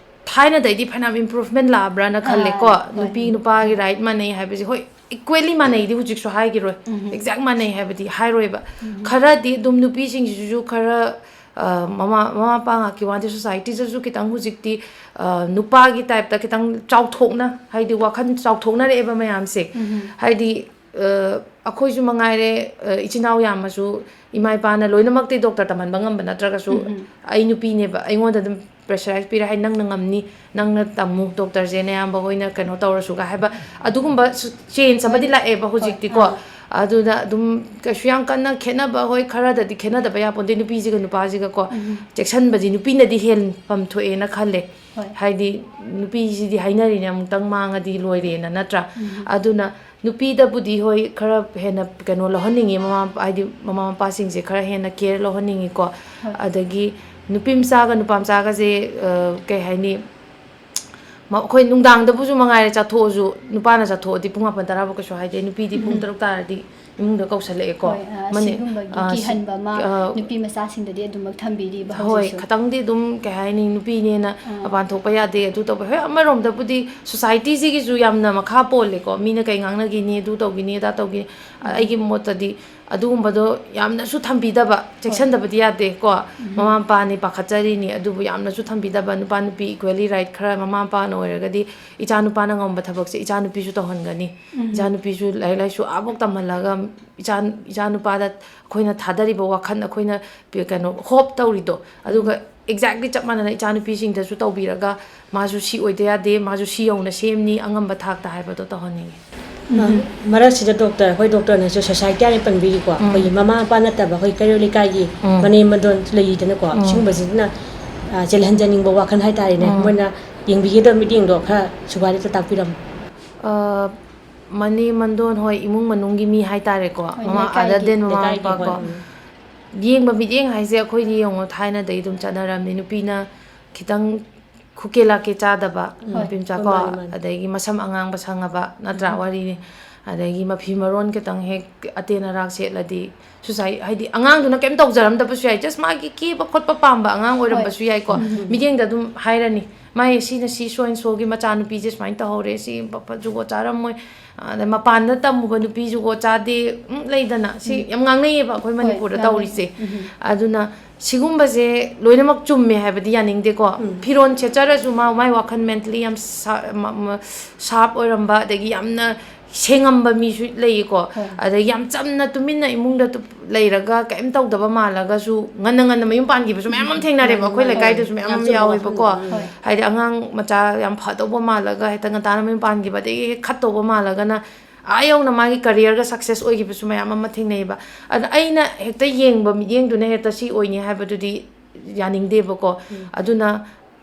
ꯊꯥꯏꯅꯗꯩꯗꯤ ꯐꯅꯌꯥꯝ improvement ꯂꯥꯛꯑꯕ꯭ꯔꯥꯅ ꯈꯜꯂꯦꯀꯣ꯫ ꯑꯥ, ꯍꯣꯏ꯫ ꯅꯨꯄꯤ ꯅꯨꯄꯥꯒꯤ right ꯃꯥꯟꯅꯩ ꯍꯥꯏꯕꯁꯦ, ꯍꯣꯏ, equally ꯃꯥꯟꯅꯩꯗꯤ ꯍꯧꯖꯤꯛꯁꯨ ꯍꯥꯏꯈꯤꯔꯣꯏ, ꯎꯝ꯫ Exact ꯃꯥꯟꯅꯩ ꯍꯥꯏꯕꯗꯤ ꯍꯥꯏꯔꯣꯏꯕ꯫ ꯎꯝ꯫ ꯈꯔꯗꯤ ꯑꯗꯨꯝ ꯅꯨꯄꯤꯁꯤꯡꯁꯤꯁꯨ ꯈꯔ, ꯑ, ꯃꯃꯥ, ꯃꯃꯥ ꯃꯄꯥ ꯉꯥꯛꯀꯤ ꯋꯥ ꯅꯠꯇꯦ, societyꯗꯁꯨ ꯈꯤꯇꯪ ꯍꯧꯖꯤꯛꯇꯤ, ꯑ, ꯅꯨꯄꯥꯒꯤ typeꯇ ꯈꯤꯇꯪ ꯆꯥꯎꯊꯣꯛꯅ, ꯍꯥꯏꯗꯤ ꯋꯥꯈꯜ ꯆꯥꯎꯊꯣꯛꯅꯔꯛꯑꯦꯕ ꯃꯌꯥꯝꯁꯦ꯫ ꯎꯝ꯫ ꯍꯥꯏꯗꯤ, ꯑ, ꯑꯩꯈꯣꯏꯁꯨ ꯃꯉꯥꯏꯔꯦ, ꯑ, ꯏꯆꯤꯟ ꯏꯅꯥꯎ ꯌꯥꯝꯃꯁꯨ ꯏꯃꯥ ꯏꯄꯥꯅ ꯂꯣꯏꯅꯃꯛꯇꯤ doctor ꯇꯝꯍꯟꯕ ꯉꯝꯕ ꯅꯠꯇ꯭ꯔꯒꯁꯨ, ꯎꯝ, ꯎꯝ꯫ ꯑꯩ ꯅꯨꯄꯤꯅꯦꯕ, ꯑꯩꯉꯣꯟꯗ ꯑꯗꯨꯝ pressureise ꯄꯤꯔꯦ, ꯍꯥꯏ, "ꯅꯪꯅ ꯉꯝꯅꯤ, ꯅꯪꯅ ꯇꯝꯃꯨ, doctorꯁꯦ ꯅꯌꯥꯝꯕ ꯍꯣꯏꯅ ꯀꯩꯅꯣ ꯇꯧꯔꯁꯨꯒ" ꯍꯥꯏꯕ ꯑꯗꯨꯒꯨꯝꯕ ꯁꯨ-, change ꯑꯃꯗꯤ ꯍꯣꯏ꯫ ꯂꯥꯛꯑꯦꯕ ꯍꯣꯏ, ꯍꯧꯖꯤꯛꯇꯤꯀꯣ꯫ ꯑꯥ꯫ ꯑꯗꯨꯅ ꯑꯗꯨꯝ ꯀꯩꯁꯨ ꯌꯥꯝ ꯀꯟꯅ ꯈꯦꯠꯅꯕ, ꯍꯣꯏ, ꯈꯔꯗꯗꯤ ꯈꯦꯠꯅꯗꯕ ꯌꯥꯄꯣꯟꯇꯦ, ꯅꯨꯄꯤꯁꯤꯒ ꯅꯨꯄꯥꯁꯤꯒꯀꯣ꯫ ꯎꯝ꯫ ꯆꯦꯛꯁꯤꯟꯕꯁꯤ ꯅꯨꯄꯤꯅꯗꯤ ꯍꯦꯟꯐꯝ ꯊꯣꯛꯑꯦꯅ ꯈꯜꯂꯦ꯫ ꯍꯣꯏ꯫ ꯍꯥꯏꯗꯤ ꯅꯨꯄꯤꯁꯤꯗꯤ ꯍꯥꯏꯅꯔꯤꯅꯦ, ꯑꯃꯨꯛꯇꯪ ꯃꯥꯡꯉꯗꯤ ꯂꯣꯏꯔꯦꯅ, ꯅꯠꯇ꯭ꯔꯥ? ꯎꯝ꯫ ꯑꯗꯨꯅ ꯅꯨꯄꯤꯗꯕꯨꯗꯤ, ꯍꯣꯏ, ꯈꯔ ꯍꯦꯟꯅ ꯀꯩꯅꯣ ꯂꯧꯍꯟꯅꯤꯡꯉꯤ, ꯃꯃꯥ ꯃꯄꯥ, ꯍꯥꯏꯗꯤ ꯃꯃꯥ ꯃꯄꯥꯁꯤꯡꯁꯦ ꯈꯔ ꯍꯦꯟꯅ care ꯂꯧꯍꯟꯅꯤꯡꯉꯤꯀꯣ꯫ ꯍꯣꯏ꯫ ꯑꯗꯒꯤ ꯅꯨꯄꯤ ꯃꯆꯥꯒ ꯅꯨꯄꯥ ꯃꯆꯥꯒꯁꯦ, ꯑ, ꯀꯩ ꯍꯥꯏꯅꯤ, ꯃ-, ꯑꯩꯈꯣꯏ ꯅꯨꯡꯗꯥꯡꯗꯕꯨꯁꯨ ꯃꯉꯥꯏꯔꯦ, ꯆꯠꯊꯣꯛꯑꯁꯨ, ꯅꯨꯄꯥꯅ ꯆꯠꯊꯣꯛꯑꯗꯤ ꯄꯨꯡ ꯃꯥꯄꯟ ꯇꯔꯥ ꯐꯥꯎ ꯀꯩꯁꯨ ꯍꯥꯏꯗꯦ, ꯅꯨꯄꯤꯗꯤ ꯄꯨꯡ ꯎꯝ꯫ ꯇꯔꯨꯛ ꯇꯥꯔꯗꯤ ꯏꯃꯨꯡꯗ ꯀꯧꯁꯜꯂꯛꯑꯦꯀꯣ꯫ ꯍꯣꯏ, ꯑ, ꯃꯅꯤ-, ꯁꯤꯒꯨꯝꯕꯒꯤ ꯑ, ꯁꯤ-, ꯀꯤꯍꯟꯕ ꯑꯃ ꯑ, ꯅꯨꯄꯤ ꯃꯆꯥꯁꯤꯡꯗꯗꯤ ꯑꯗꯨꯃꯛ ꯊꯝꯕꯤꯔꯤꯕ ꯍꯣꯏ, ꯍꯧꯖꯤꯛꯁꯨ꯫ ꯈꯇꯪꯗꯤ ꯑꯗꯨꯝ, ꯀꯩ ꯍꯥꯏꯅꯤ, ꯅꯨꯄꯤꯅꯦꯅ ꯑꯥ꯫ ꯃꯄꯥꯟ ꯊꯣꯛꯄ ꯌꯥꯗꯦ, ꯑꯗꯨ ꯇꯧꯕ, ꯍꯣꯏ, ꯑꯃꯔꯣꯝꯗꯕꯨꯗꯤ societyꯁꯤꯒꯤꯁꯨ ꯌꯥꯝꯅ ꯃꯈꯥ ꯄꯣꯜꯂꯦꯀꯣ, ꯃꯤꯅ ꯀꯩ ꯉꯥꯡꯅꯈꯤꯅꯤ, ꯑꯗꯨ ꯇꯧꯈꯤꯅꯤ, ꯑꯗꯥ ꯇꯧꯈꯤꯅꯤ꯫ ꯎꯝ꯫ ꯑꯩꯒꯤ ꯃꯣꯠꯇꯗꯤ, ꯑꯗꯨꯒꯨꯝꯕꯗꯣ ꯌꯥꯝꯅꯁꯨ ꯊꯝꯕꯤꯗꯕ, ꯆꯦꯛꯁꯤꯟꯗꯕꯗꯤ ꯌꯥꯗꯦ ꯀꯣ꯫ ꯃꯃꯥ ꯃꯄꯥꯅꯤ, ꯄꯥꯈꯠꯆꯔꯤꯅꯤ, ꯑꯗꯨꯕꯨ ꯌꯥꯝꯅꯁꯨ ꯊꯝꯕꯤꯗꯕ, ꯅꯨꯄꯥ ꯅꯨꯄꯤ equally right ꯈꯔ ꯃꯃꯥ ꯃꯄꯥꯅ ꯑꯣꯏꯔꯒꯗꯤ ꯏꯆꯥ ꯅꯨꯄꯥꯅ ꯉꯝꯕ ꯊꯕꯛꯁꯦ ꯏꯆꯥ ꯅꯨꯄꯤꯁꯨ ꯇꯧꯍꯟꯒꯅꯤ꯫ ꯏꯆꯥ ꯅꯨꯄꯤꯁꯨ ꯂꯥꯏꯔꯤꯛ ꯂꯥꯏꯁꯨ ꯑꯥꯕꯨꯛ ꯇꯝꯍꯜꯂꯒ ꯏꯆꯥ, ꯏꯆꯥ ꯅꯨꯄꯥꯗ ꯑꯩꯈꯣꯏꯅ ꯊꯥꯗꯔꯤꯕ ꯋꯥꯈꯜ, ꯑꯩꯈꯣꯏꯅ ꯄꯤ-, ꯀꯩꯅꯣ, hope ꯇꯧꯔꯤꯗꯣ, ꯑꯗꯨꯒ exactly ꯆꯞ ꯃꯥꯟꯅꯅ ꯏꯆꯥ ꯅꯨꯄꯤꯁꯤꯡꯗꯁꯨ ꯇꯧꯕꯤꯔꯒ ꯃꯥꯁꯨ ꯁꯤ ꯑꯣꯏꯗ ꯌꯥꯗꯦ, ꯃꯥꯁꯨ ꯁꯤ ꯌꯧꯅ ꯁꯦꯝꯅꯤ, ꯑꯉꯝꯕ ꯊꯥꯛꯇ ꯍꯥꯏꯕꯗꯣ ꯇꯧꯍꯟꯅꯤꯡꯉꯤ꯫ ꯑ, ꯃꯔꯛꯁꯤꯗ ꯗꯣꯛꯇꯔ, ꯑꯩꯈꯣꯏ ꯗꯣꯛꯇꯔꯅꯁꯨ society ꯍꯥꯏꯅ ꯄꯟꯕꯤꯔꯤꯀꯣ, ꯑꯩꯈꯣꯏꯒꯤ ꯃꯃꯥ ꯃꯄꯥ ꯅꯠꯇꯕ ꯑꯩꯈꯣꯏ ꯀꯩꯔꯣꯜ ꯂꯩꯀꯥꯏꯒꯤ ꯃꯅꯦꯝ ꯃꯗꯣꯟ ꯂꯩꯔꯤꯗꯅꯀꯣ, ꯁꯤꯒꯨꯝꯕꯁꯤꯅ, ꯑ, ꯆꯦꯜꯍꯟꯖꯅꯤꯡꯕ ꯋꯥꯈꯜ ꯍꯥꯏꯇꯥꯔꯦꯅꯦ, ꯃꯣꯏꯅ ꯌꯦꯡꯕꯤꯒꯗꯕ ꯃꯤꯠꯌꯦꯡꯗꯣ ꯈꯔ ꯁꯨꯒꯥꯏꯔꯤꯗ ꯇꯥꯛꯄꯤꯔꯝꯃꯨ꯫ ꯑ, ꯃꯅꯦꯝ ꯃꯗꯣꯟ ꯍꯣꯏ, ꯏꯃꯨꯡ ꯃꯅꯨꯡꯒꯤ ꯃꯤ ꯍꯥꯏꯇꯥꯔꯦꯀꯣ, ꯍꯣꯏ, ꯃꯃꯥ, ꯂꯩꯀꯥꯏꯒꯤ꯫ Other than ꯃꯃꯥ ꯂꯩꯀꯥꯏꯒꯤ, ꯃꯄꯥ ꯍꯣꯏ, ꯀꯣ꯫ ꯎꯝ꯫ ꯌꯦꯡꯕ ꯃꯤꯠꯌꯦꯡ ꯍꯥꯏꯁꯦ ꯑꯩꯈꯣꯏꯗꯤ ꯌꯦꯡꯉꯣ, ꯊꯥꯏꯅꯗꯒꯤ ꯑꯗꯨꯝ ꯆꯠꯅꯔꯝꯅꯤ, ꯅꯨꯄꯤꯅ ꯈꯤꯇꯪ ꯈꯨꯀꯦ ꯂꯥꯛꯀꯦ ꯆꯥꯗꯕ, ꯍꯣꯏ, ꯅꯨꯄꯤ ꯃꯆꯥ ꯍꯣꯏ, ꯀꯣ, ꯃꯥꯅꯤ, ꯃꯥꯅꯤ꯫ ꯑꯗꯒꯤ ꯃꯁꯝ ꯑꯉꯥꯡꯕ ꯁꯪꯉꯕ, ꯅꯠꯇ꯭ꯔꯥ, ꯎꯝ꯫ ꯋꯥꯔꯤꯅꯤ꯫ ꯑꯗꯒꯤ ꯃꯐꯤ ꯃꯔꯣꯟ ꯈꯤꯇꯪ ꯍꯦꯛ ꯑꯇꯦꯟ ꯑꯔꯥꯛ ꯁꯦꯠꯂꯗꯤ, society, ꯍꯥꯏꯗꯤ ꯑꯉꯥꯡꯗꯨꯅ ꯀꯩꯝ ꯇꯧꯖꯔꯝꯗꯕꯁꯨ ꯌꯥꯏ, just ꯃꯥꯒꯤ ꯀꯦꯕ ꯈꯣꯠꯄ ꯄꯥꯝꯕ ꯑꯉꯥꯡ ꯍꯣꯏ꯫ ꯑꯣꯏꯔꯝꯕꯁꯨ ꯌꯥꯏꯀꯣ꯫ ꯎꯝ, ꯎꯝ꯫ ꯃꯤꯠꯌꯦꯡꯗ ꯑꯗꯨꯝ ꯍꯥꯏꯔꯅꯤ, "ꯃꯥꯏ ꯁꯤꯅ ꯁꯤ, so and soꯒꯤ ꯃꯆꯥꯅꯨꯄꯤꯁꯦ ꯁꯨꯃꯥꯏꯅ ꯇꯧꯍꯧꯔꯦ, ꯁꯤ ꯄ-, ꯄ-, ꯖꯨꯒꯣꯠ ꯆꯥꯔꯝꯃꯣꯏ"꯫ ꯑꯗ ꯃꯄꯥꯟꯗ ꯇꯝꯃꯨꯕ ꯅꯨꯄꯤ ꯖꯨꯒꯣꯠ ꯆꯥꯗꯦ, ꯎꯝ, ꯂꯩꯗꯅ, ꯁꯤ ꯎꯝ꯫ ꯌꯥꯝ ꯉꯥꯡꯅꯩꯌꯦꯕ ꯑꯩꯈꯣꯏ ꯍꯣꯏ, ꯃꯅꯤꯄꯨꯔꯗ ꯉꯥꯡꯅꯩ꯫ ꯇꯧꯔꯤꯁꯦ꯫ ꯎꯝ꯫ ꯑꯗꯨꯅ ꯁꯤꯒꯨꯝꯕꯁꯦ ꯂꯣꯏꯅꯃꯛ ꯆꯨꯝꯃꯦ ꯍꯥꯏꯕꯗꯤ ꯌꯥꯅꯤꯡꯗꯦꯀꯣ꯫ ꯎꯝ꯫ ꯐꯤꯔꯣꯟ ꯁꯦꯠꯆꯔꯁꯨ ꯃꯥ, ꯃꯥꯏ ꯋꯥꯈꯜ mentally ꯌꯥꯝ ꯁꯥ-, ꯃ-, ꯃ-, sharp ꯑꯣꯏꯔꯝꯕ, ꯑꯗꯒꯤ ꯌꯥꯝꯅ ꯁꯦꯡꯉꯝꯕ ꯃꯤꯁꯨ ꯂꯩꯌꯦꯀꯣ꯫ ꯍꯣꯏ꯫ ꯑꯗꯩ ꯌꯥꯝ ꯆꯝꯅ ꯇꯨꯃꯤꯟꯅ ꯏꯃꯨꯡꯗ ꯇꯨ-, ꯂꯩꯔꯒ ꯀꯩꯝ ꯇꯧꯗꯕ ꯃꯥꯜꯂꯒꯁꯨ ꯉꯟꯅ ꯉꯟꯅ ꯃꯌꯨꯝ ꯄꯥꯟꯈꯤꯕꯁꯨ ꯃꯌꯥꯝ ꯑꯃ ꯊꯦꯡꯅꯔꯦꯕ꯫ ꯃꯥꯅꯤ, ꯑꯩꯈꯣꯏ ꯃꯥꯅꯤ꯫ ꯂꯩꯀꯥꯏꯗꯁꯨ ꯃꯌꯥꯝ ꯌꯥꯝ ꯑꯃ ꯆꯨꯝꯕ ꯌꯥꯎꯋꯦꯕꯀꯣ꯫ ꯋꯥꯐꯝꯅꯤ꯫ ꯍꯣꯏ꯫ ꯍꯥꯏꯗꯤ ꯑꯉꯥꯡ ꯃꯆꯥ ꯌꯥꯝ ꯐꯗꯧꯕ ꯃꯥꯜꯂꯒ ꯍꯦꯛꯇ ꯉꯟꯇꯥꯅ ꯃꯌꯨꯝ ꯄꯥꯟꯈꯤꯕ, ꯑꯗꯒꯤ ꯍꯦꯛ ꯈꯠꯇꯧꯕ ꯃꯥꯜꯂꯒꯅ ꯑꯥ ꯌꯧꯅ ꯃꯥꯒꯤ careerꯒ success ꯑꯣꯏꯈꯤꯕꯁꯨ ꯃꯌꯥꯝ ꯑꯃ ꯊꯦꯡꯅꯩꯌꯦꯕ꯫ ꯑꯗ ꯑꯩꯅ ꯍꯦꯛꯇ ꯌꯦꯡꯕ ꯃꯤꯠꯌꯦꯡꯗꯨꯅ ꯍꯦꯛꯇ ꯁꯤ ꯑꯣꯏꯅꯤ ꯍꯥꯏꯕꯗꯨꯗꯤ ꯌꯥꯅꯤꯡꯗꯦꯕꯀꯣ꯫ ꯎꯝ꯫ ꯑꯗꯨꯅ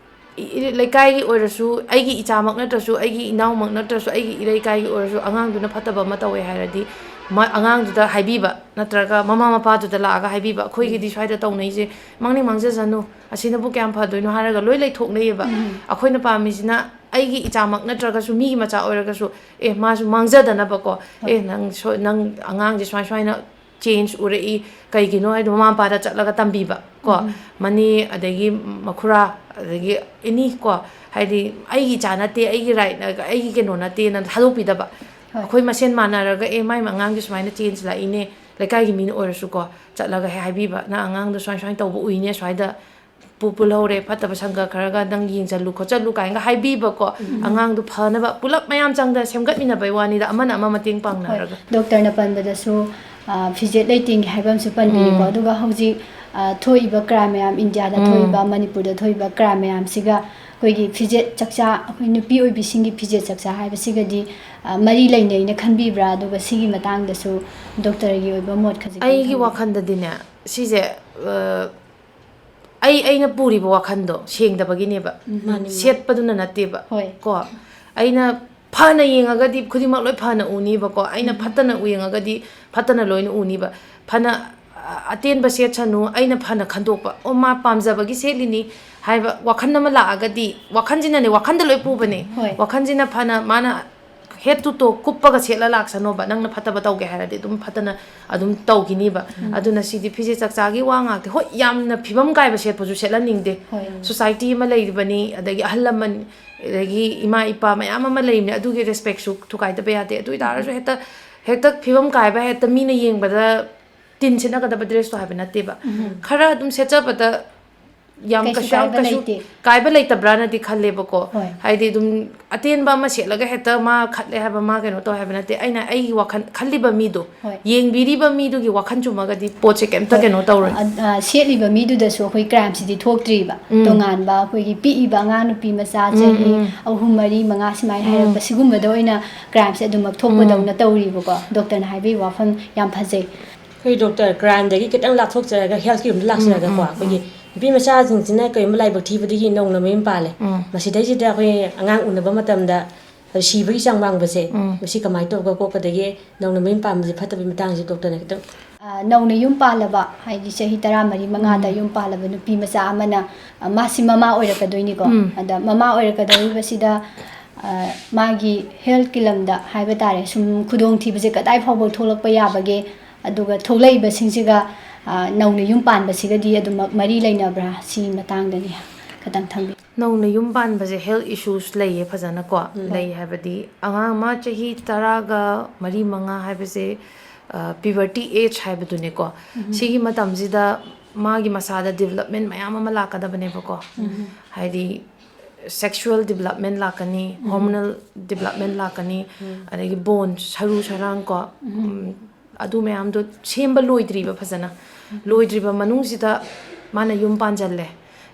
ꯏ-, ꯏ-, ꯂꯩꯀꯥꯏꯒꯤ ꯑꯣꯏꯔꯁꯨ, ꯑꯩꯒꯤ ꯏꯆꯥꯃꯛ ꯅꯠꯇ꯭ꯔꯁꯨ, ꯑꯩꯒꯤ ꯏꯅꯥꯎꯃꯛ ꯅꯠꯇ꯭ꯔꯁꯨ, ꯑꯩꯒꯤ ꯏꯔꯩꯀꯥꯏꯒꯤ ꯑꯣꯏꯔꯁꯨ, ꯑꯉꯥꯡꯗꯨꯅ ꯐꯠꯇꯕ ꯑꯃ ꯇꯧꯋꯦ ꯍꯥꯏꯔꯗꯤ, ꯃ-, ꯑꯉꯥꯡꯗꯨꯗ ꯍꯥꯏꯕꯤꯕ, ꯅꯠꯇ꯭ꯔꯒ ꯃꯃꯥ ꯃꯄꯥꯗꯨꯗ ꯂꯥꯛꯑꯒ ꯍꯥꯏꯕꯤꯕ, "ꯑꯩꯈꯣꯏꯒꯤꯗꯤ ꯎꯝ꯫ ꯁ꯭ꯋꯥꯏꯗ ꯇꯧꯅꯩꯁꯦ ꯃꯥꯡꯅꯤꯡ ꯃꯥꯡꯖꯁꯅꯨ, ꯑꯁꯤꯅꯕꯨ ꯀꯌꯥꯝ ꯐꯗꯣꯏꯅꯣ" ꯍꯥꯏꯔꯒ ꯂꯣꯏ ꯂꯩꯊꯣꯛꯅꯩꯌꯦꯕ꯫ ꯎꯝ꯫ ꯑꯩꯈꯣꯏꯅ ꯄꯥꯝꯃꯤꯁꯤꯅ ꯑꯩꯒꯤ ꯏꯆꯥꯃꯛ ꯅꯠꯇ꯭ꯔꯒꯁꯨ ꯃꯤꯒꯤ ꯃꯆꯥ ꯑꯣꯏꯔꯒꯁꯨ, "ꯑꯦ, ꯃꯥꯁꯨ ꯃꯥꯡꯖꯗꯅꯕꯀꯣ, ꯍꯣꯏ꯫ ꯑꯦ, ꯅꯪ ꯁꯣ-, ꯅꯪ ꯑꯉꯥꯡꯁꯦ ꯁꯨꯃꯥꯏ ꯁꯨꯃꯥꯏꯅ change ꯎꯔꯛꯏ, ꯀꯩꯒꯤꯅꯣ ꯍꯥꯏꯗꯣ ꯃꯃꯥ ꯃꯄꯥꯗ ꯆꯠꯂꯒ ꯇꯝꯕꯤꯕ ꯀꯣ꯫ ꯎꯝ꯫ ꯃꯅꯦ ꯑꯗꯒꯤ ꯃꯈꯨꯔꯥ ꯑꯗꯒꯤ any ꯀꯣ, ꯍꯥꯏꯗꯤ ꯑꯩꯒꯤ ꯏꯆꯥ ꯅꯠꯇꯦ, ꯑꯩꯒꯤ right, ꯑꯩꯒꯤ ꯀꯩꯅꯣ ꯅꯠꯇꯦꯅ ꯊꯥꯗꯣꯛꯄꯤꯗꯕ꯫ ꯍꯣꯏ꯫ ꯑꯩꯈꯣꯏ ꯃꯁꯦꯟ ꯃꯥꯟꯅꯔꯒ, "ꯑꯦ, ꯃꯥꯏ ꯑꯉꯥꯡꯁꯦ ꯁꯨꯃꯥꯏꯅ change ꯂꯥꯛꯏꯅꯦ, ꯂꯩꯀꯥꯏꯒꯤ ꯃꯤꯅ ꯑꯣꯏꯔꯁꯨꯀꯣ, ꯆꯠꯂꯒ ꯍꯦꯛ ꯍꯥꯏꯕꯤꯕ, "ꯅꯪ ꯑꯉꯥꯡꯗꯣ ꯁꯨꯃꯥꯏ ꯁꯨꯃꯥꯏꯅ ꯇꯧꯕ ꯎꯏꯅꯦ, ꯁ꯭ꯋꯥꯏꯗ ꯄꯨ ꯄꯨꯜꯍꯧꯔꯦ, ꯐꯠꯇꯕ ꯁꯪꯒ ꯈꯔꯒ ꯅꯪ ꯌꯦꯡꯁꯤꯜꯂꯨ ꯈꯣꯠꯆꯜꯂꯨ" ꯀꯥꯏꯅꯒ ꯍꯥꯏꯕꯤꯕꯀꯣ꯫ ꯑꯉꯥꯡꯗꯣ ꯐꯅꯕ ꯄꯨꯂꯞ ꯃꯌꯥꯝ ꯆꯪꯗꯅ ꯁꯦꯝꯒꯠꯃꯤꯟꯅꯕꯩ ꯋꯥꯅꯤꯗ, ꯑꯃꯅ ꯑꯃ ꯃꯇꯦꯡ ꯄꯥꯡꯅꯔꯒ꯫ ꯗꯣꯛꯇꯔꯅ ꯄꯟꯕꯗꯁꯨ, ꯑ, ꯐꯤꯖꯦꯠ ꯂꯩꯇꯦꯡꯒꯦ ꯍꯥꯏꯕ ꯑꯃꯁꯨ ꯄꯟꯕꯤꯔꯤꯀꯣ꯫ ꯎꯝ꯫ ꯑꯗꯨꯒ ꯍꯧꯖꯤꯛ, ꯑ, ꯊꯣꯛꯏꯕ ꯀ꯭ꯔꯥꯏꯝ ꯃꯌꯥꯝ, ꯏꯟꯗꯤꯌꯥꯗ ꯎꯝ꯫ ꯊꯣꯛꯏꯕ, ꯃꯅꯤꯄꯨꯔꯗ ꯊꯣꯛꯏꯕ ꯀ꯭ꯔꯥꯏꯝ ꯃꯌꯥꯝꯁꯤꯒ ꯑꯩꯈꯣꯏꯒꯤ ꯐꯤꯖꯦꯠ ꯆꯛꯆꯥ, ꯑꯩꯈꯣꯏ ꯅꯨꯄꯤ ꯑꯣꯏꯕꯤꯁꯤꯡꯒꯤ ꯐꯤꯖꯦꯠ ꯆꯛꯆꯥ ꯍꯥꯏꯕꯁꯤꯒꯗꯤ, ꯑ, ꯃꯔꯤ ꯂꯩꯅꯩꯅ ꯈꯟꯕꯤꯕ꯭ꯔꯥ? ꯑꯗꯨꯒ ꯁꯤꯒꯤ ꯃꯇꯥꯡꯗꯁꯨ ꯗꯣꯛꯇꯔꯒꯤ ꯑꯣꯏꯕ ꯃꯣꯠ ꯈꯖꯤꯛꯇꯪ ꯑꯩꯒꯤ ꯊꯝꯕꯤꯌꯨ꯫ ꯋꯥꯈꯜꯗꯗꯤꯅꯦ, ꯁꯤꯁꯦ, ꯑ, ꯑꯩ, ꯑꯩꯅ ꯄꯨꯔꯤꯕ ꯋꯥꯈꯜꯗꯣ ꯁꯦꯡꯗꯕꯒꯤꯅꯦꯕ꯫ ꯎꯝ꯫ ꯃꯥꯅꯤ, ꯃꯥꯅꯤ꯫ ꯁꯦꯠꯄꯗꯨꯅ ꯅꯠꯇꯦꯕ꯫ ꯍꯣꯏ꯫ ꯀꯣ? ꯑꯩꯅ ꯐꯅ ꯌꯦꯡꯉꯒꯗꯤ ꯈꯨꯗꯤꯡꯃꯛ ꯂꯣꯏ ꯐꯅ ꯎꯅꯤꯕꯀꯣ꯫ ꯑꯩꯅ ꯎꯝ꯫ ꯐꯠꯇꯅ ꯌꯦꯡꯉꯒꯗꯤ ꯐꯠꯇꯅ ꯂꯣꯏꯅ ꯎꯅꯤꯕ꯫ ꯐꯅ, ꯑ, ꯑꯇꯦꯟꯕ ꯁꯦꯠꯁꯅꯨ, ꯑꯩꯅ ꯐꯅ ꯈꯟꯗꯣꯛꯄ꯫ ꯑꯣ, ꯃꯥ ꯄꯥꯝꯖꯕꯒꯤ ꯁꯦꯠꯂꯤꯅꯤ ꯍꯥꯏꯕ ꯋꯥꯈꯜ ꯑꯃ ꯂꯥꯛꯑꯒꯗꯤ, ꯋꯥꯈꯜꯁꯤꯅꯅꯦ, ꯋꯥꯈꯜꯗ ꯂꯣꯏ ꯄꯨꯕꯅꯦ꯫ ꯍꯣꯏ꯫ ꯋꯥꯈꯜꯁꯤꯅ ꯐꯅ, ꯃꯥꯅ head to toe ꯀꯨꯞꯄꯒ ꯁꯦꯠꯂ ꯂꯥꯛꯁꯅꯣꯕ꯫ ꯅꯪꯅ ꯐꯠꯇꯕ ꯇꯧꯒꯦ ꯍꯥꯏꯔꯗꯤ ꯑꯗꯨꯝ ꯐꯠꯇꯅ ꯑꯗꯨꯝ ꯇꯧꯈꯤꯅꯤꯕ꯫ ꯎꯝ꯫ ꯑꯗꯨꯅ ꯁꯤꯗꯤ ꯐꯤꯖꯦꯠ ꯆꯛꯆꯥꯒꯤ ꯋꯥ ꯉꯥꯛꯇ꯫ ꯍꯣꯏ, ꯌꯥꯝꯅ ꯐꯤꯕꯝ ꯀꯥꯏꯕ ꯁꯦꯠꯄꯁꯨ ꯁꯦꯠꯍꯟꯅꯤꯡꯗꯦ꯫ ꯍꯣꯏ꯫ Society ꯑꯃ ꯂꯩꯔꯤꯕꯅꯤ, ꯑꯗꯒꯤ ꯑꯍꯜ ꯂꯃꯟ, ꯑꯗꯒꯤ ꯏꯃꯥ ꯏꯄꯥ ꯃꯌꯥꯝ ꯑꯃ ꯂꯩꯕꯅꯦ, ꯑꯗꯨꯒꯤ respectꯁꯨ ꯊꯨꯒꯥꯏꯗꯕ ꯌꯥꯗꯦ꯫ ꯑꯗꯨ ꯑꯣꯏ ꯇꯥꯔꯁꯨ ꯎꯝ꯫ ꯍꯦꯛꯇ, ꯍꯦꯛꯇ ꯐꯤꯕꯝ ꯀꯥꯏꯕ, ꯍꯦꯛꯇ ꯃꯤꯅ ꯌꯦꯡꯕꯗ ꯇꯤꯟ ꯁꯤꯠꯅꯒꯗꯕ dressꯇꯣ ꯍꯥꯏꯕ ꯅꯠꯇꯦꯕ꯫ ꯎꯝ꯫ ꯈꯔ ꯑꯗꯨꯝ ꯁꯦꯠꯆꯕꯗ ꯌꯥꯝ ꯀꯩꯁꯨ ꯀꯩꯁꯨ ꯌꯥꯝ ꯀꯥꯏꯕ ꯀꯩꯁꯨ ꯂꯩꯇꯦ꯫ ꯀꯥꯏꯕ ꯂꯩꯇꯕ꯭ꯔꯥꯅꯗꯤ ꯈꯜꯂꯦꯕꯀꯣ꯫ ꯍꯣꯏ꯫ ꯍꯥꯏꯗꯤ ꯑꯗꯨꯝ ꯑꯇꯦꯟꯕ ꯑꯃ ꯁꯦꯠꯂꯒ ꯍꯦꯛꯇ ꯃꯥ ꯈꯠꯂꯦ ꯍꯥꯏꯕ, ꯃꯥ ꯀꯩꯅꯣ ꯇꯧꯋꯦ ꯍꯥꯏꯕ ꯅꯠꯇꯦ꯫ ꯑꯩꯅ ꯑꯩꯒꯤ ꯋꯥꯈꯜ ꯈꯜꯂꯤꯕ ꯃꯤꯗꯣ, ꯍꯣꯏ꯫ ꯌꯦꯡꯕꯤꯔꯤꯕ ꯃꯤꯗꯨꯒꯤ ꯋꯥꯈꯜ ꯆꯨꯝꯃꯒꯗꯤ ꯄꯣꯠꯁꯦ ꯀꯩꯝꯇ ꯍꯣꯏ꯫ ꯀꯩꯅꯣ ꯇꯧꯔꯣꯏ꯫ ꯑ, ꯑ, ꯁꯦꯠꯂꯤꯕ ꯃꯤꯗꯨꯗꯁꯨ ꯑꯩꯈꯣꯏ crimeꯁꯤꯗꯤ ꯊꯣꯛꯇ꯭ꯔꯤꯕ꯫ ꯎꯝ꯫ ꯇꯣꯉꯥꯟꯕ ꯑꯩꯈꯣꯏꯒꯤ ꯄꯤꯛꯏꯕ ꯑꯉꯥꯡ ꯅꯨꯄꯤ ꯃꯆꯥ ꯎꯝ, ꯆꯍꯤ ꯎꯝ꯫ ꯑꯍꯨꯝ, ꯃꯔꯤ, ꯃꯉꯥ ꯁꯨꯃꯥꯏꯅ ꯎꯝ꯫ ꯍꯥꯏꯔꯛꯄ, ꯁꯤꯒꯨꯝꯕꯗ ꯑꯣꯏꯅ crimeꯁꯦ ꯑꯗꯨꯃꯛ ꯊꯣꯛꯄꯗꯧꯅ ꯎꯝ꯫ ꯇꯧꯔꯤꯕꯀꯣ꯫ ꯗꯣꯛꯇꯔꯅ ꯍꯥꯏꯕꯤꯕ ꯋꯥꯐꯝ ꯌꯥꯝ ꯐꯖꯩ꯫ ꯑꯩꯈꯣꯏ ꯗꯣꯛꯇꯔ, crimeꯗꯒꯤ ꯈꯤꯇꯪ ꯂꯥꯞꯊꯣꯛꯆꯔꯒ healthꯀꯤ ꯂꯣꯝꯗ ꯎꯝ, ꯂꯥꯛꯆꯔꯒꯀꯣ, ꯎꯝ, ꯑꯩꯈꯣꯏꯒꯤ ꯎꯝ꯫ ꯅꯨꯄꯤ ꯃꯆꯥꯁꯤꯡꯁꯤꯅ ꯀꯔꯤꯒꯨꯝꯕ ꯂꯥꯏꯕꯛ ꯊꯤꯕꯗꯒꯤ ꯅꯧꯅ ꯃꯌꯨꯝ ꯄꯥꯜꯂꯦ꯫ ꯎꯝ꯫ ꯃꯁꯤꯗꯩꯁꯤꯗ ꯑꯩꯈꯣꯏ ꯑꯉꯥꯡ ꯎꯅꯕ ꯃꯇꯝꯗ ꯁꯤꯕꯒꯤ ꯆꯥꯡ ꯋꯥꯡꯕꯁꯦ, ꯎꯝ꯫ ꯃꯁꯤ ꯀꯃꯥꯏꯅ ꯇꯧꯔꯒ ꯀꯣꯛꯀꯗꯒꯦ? ꯅꯧꯅ ꯃꯌꯨꯝ ꯄꯥꯟꯕꯁꯦ ꯐꯠꯇꯕꯒꯤ ꯃꯇꯥꯡꯁꯦ ꯗꯣꯛꯇꯔꯅ ꯈꯤꯇꯪ꯫ ꯑ, ꯅꯧꯅ ꯌꯨꯝ ꯄꯥꯜꯂꯕ, ꯍꯥꯏꯗꯤ ꯆꯍꯤ ꯇꯔꯥꯃꯔꯤ ꯃꯉꯥꯗ ꯎꯝ꯫ ꯌꯨꯝ ꯄꯥꯜꯂꯕ ꯅꯨꯄꯤ ꯃꯆꯥ ꯑꯃꯅ, ꯑ, ꯃꯥꯁꯤ ꯃꯃꯥ ꯑꯣꯏꯔꯛꯀꯗꯣꯏꯅꯤꯀꯣ꯫ ꯎꯝ꯫ ꯑꯗ ꯃꯃꯥ ꯑꯣꯏꯔꯛꯀꯗꯧꯔꯤꯕꯁꯤꯗ, ꯑ, ꯃꯥꯒꯤ healthꯀꯤ ꯂꯝꯗ ꯍꯥꯏꯕ ꯇꯥꯔꯦ, ꯁꯨꯝ ꯈꯨꯗꯣꯡꯊꯤꯕꯁꯦ ꯀꯗꯥꯏ ꯐꯥꯎꯕ ꯊꯣꯛꯂꯛꯄ ꯌꯥꯕꯒꯦ? ꯑꯗꯨꯒ ꯊꯣꯛꯂꯛꯏꯕꯁꯤꯡꯁꯤꯒ, ꯑ, ꯅꯧꯅ ꯌꯨꯝ ꯄꯥꯟꯕꯁꯤꯒꯗꯤ ꯑꯗꯨꯃꯛ ꯃꯔꯤ ꯂꯩꯅꯕ꯭ꯔꯥ? ꯁꯤꯒꯤ ꯃꯇꯥꯡꯗꯅꯤ ꯈꯤꯇꯪ ꯊꯝꯕꯤꯌꯨ꯫ ꯅꯧꯅ ꯌꯨꯝ ꯄꯥꯟꯕꯁꯦ health issues ꯂꯩꯌꯦ ꯐꯖꯅꯀꯣ꯫ ꯎꯝ꯫ ꯂꯩ ꯍꯥꯏꯕꯗꯤ ꯑꯉꯥꯡ ꯑꯃ ꯆꯍꯤ ꯇꯔꯥꯒ ꯃꯔꯤ ꯃꯉꯥ ꯍꯥꯏꯕꯁꯦ, ꯄꯤꯕꯔꯇꯤ ꯑꯦꯖ ꯍꯥꯏꯕꯗꯨꯅꯦꯀꯣ꯫ ꯁꯤꯒꯤ ꯃꯇꯝꯁꯤꯗ ꯃꯥꯒꯤ ꯃꯁꯥꯗ ꯗꯤꯕꯂꯞꯃꯦꯟ ꯃꯌꯥꯝ ꯑꯃ ꯂꯥꯛꯀꯗꯕꯅꯦꯕꯀꯣ꯫ ꯍꯥꯏꯗꯤ ꯁꯦꯛꯁꯨꯋꯦꯜ ꯗꯤꯕꯂꯞꯃꯦꯟ ꯂꯥꯛꯀꯅꯤ, ꯍꯣꯔꯃꯣꯅꯦꯜ ꯗꯤꯕꯂꯞꯃꯦꯟ ꯂꯥꯛꯀꯅꯤ, ꯑꯗꯒꯤ ꯕꯣꯟ, ꯁꯔꯨ ꯁꯔꯥꯡ ꯀꯣ, ꯎꯝ, ꯑꯗꯨ ꯃꯌꯥꯝꯗꯣ ꯁꯦꯝꯕ ꯂꯣꯏꯗ꯭ꯔꯤꯕ ꯐꯖꯅ꯫ ꯂꯣꯏꯗ꯭ꯔꯤꯕ ꯃꯅꯨꯡꯁꯤꯗ ꯃꯥꯅ ꯌꯨꯝ ꯄꯥꯟꯖꯜꯂꯦ꯫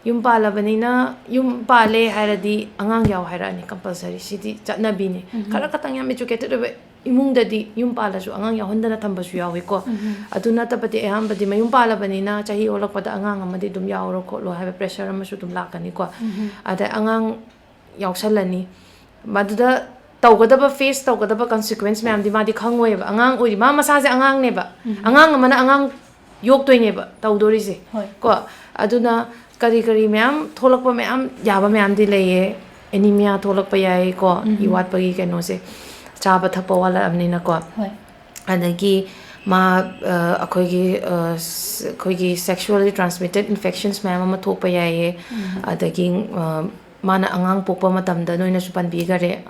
ꯌꯨꯝ ꯄꯥꯜꯂꯕꯅꯤꯅ, ꯌꯨꯝ ꯄꯥꯜꯂꯦ ꯍꯥꯏꯔꯗꯤ ꯑꯉꯥꯡ ꯌꯥꯎ ꯍꯥꯏꯔꯛꯑꯅꯤ, ꯀꯝꯄꯜꯁꯔꯤ꯫ ꯁꯤꯗꯤ ꯆꯠꯅꯕꯤꯅꯤ꯫ ꯈꯔ ꯈꯛꯇꯪ ꯌꯥꯝ ꯏꯖꯨꯀꯦꯇꯦꯠ ꯑꯣꯏꯕ ꯏꯃꯨꯡꯗꯗꯤ ꯌꯨꯝ ꯄꯥꯜꯂꯁꯨ ꯑꯉꯥꯡ ꯌꯥꯎꯍꯟꯗꯅ ꯊꯝꯕꯁꯨ ꯌꯥꯎꯏꯀꯣ꯫ ꯑꯗꯨ ꯅꯠꯇꯕꯗꯤ ꯑꯌꯥꯝꯕꯗꯤ ꯃꯌꯨꯝ ꯄꯥꯜꯂꯕꯅꯤꯅ ꯆꯍꯤ ꯑꯣꯜꯂꯛꯄꯗ ꯑꯉꯥꯡ ꯑꯃꯗꯤ ꯑꯗꯨꯝ ꯌꯥꯎꯔꯣ ꯈꯣꯠꯂꯣ ꯍꯥꯏꯕ ꯄ꯭ꯔꯦꯁꯔ ꯑꯃꯁꯨ ꯑꯗꯨꯝ ꯂꯥꯛꯀꯅꯤꯀꯣ꯫ ꯑꯗꯩ ꯑꯉꯥꯡ ꯌꯥꯎꯁꯜꯂꯅꯤ꯫ ꯃꯗꯨꯗ ꯇꯧꯒꯗꯕ, ꯐꯦꯁ ꯇꯧꯒꯗꯕ ꯀꯟꯁꯤꯀ꯭ꯋꯦꯟꯁ ꯃꯌꯥꯝꯗꯤ ꯃꯥꯗꯤ ꯈꯪꯉꯣꯏꯕ꯫ ꯑꯉꯥꯡ ꯑꯣꯏꯔꯤ, ꯃꯥ ꯃꯁꯥꯁꯦ ꯑꯉꯥꯡꯅꯦꯕ꯫ ꯑꯉꯥꯡ ꯑꯃꯅ ꯑꯉꯥꯡ ꯌꯣꯛꯇꯣꯏꯅꯦꯕ ꯇꯧꯗꯣꯔꯤꯁꯦ꯫ ꯍꯣꯏ꯫ ꯀꯣ, ꯑꯗꯨꯅ ꯀꯔꯤ ꯀꯔꯤ ꯃꯌꯥꯝ ꯊꯣꯛꯂꯛꯄ, ꯃꯌꯥꯝ ꯌꯥꯕ ꯃꯌꯥꯝꯗꯤ ꯂꯩꯌꯦ꯫ ꯑꯦꯅꯤꯃꯤꯌꯥ ꯊꯣꯛꯂꯛꯄ ꯌꯥꯏꯀꯣ, ꯏ ꯋꯥꯠꯄꯒꯤ ꯀꯩꯅꯣꯁꯦ, ꯆꯥꯕ ꯊꯛꯄ ꯋꯥꯠꯂꯛꯑꯕꯅꯤꯅꯀꯣ꯫ ꯍꯣꯏ꯫ ꯑꯗꯒꯤ ꯃꯥ, ꯑ, ꯑꯩꯈꯣꯏꯒꯤ, ꯑ, ꯁ-, ꯑꯩꯈꯣꯏꯒꯤ ꯁꯦꯛꯁꯨꯋꯦꯜꯂꯤ ꯇ꯭ꯔꯥꯟꯁꯃꯤꯇꯦꯠ ꯏꯟꯐꯦꯛꯁꯟꯁ ꯃꯌꯥꯝ ꯑꯃ ꯊꯣꯛꯄ ꯌꯥꯏꯌꯦ꯫ ꯑꯗꯒꯤ, ꯑ, ꯃꯥꯅ ꯑꯉꯥꯡ ꯄꯣꯛꯄ ꯃꯇꯝꯗ ꯅꯣꯏꯅꯁꯨ ꯄꯟꯕꯤꯈꯔꯦ,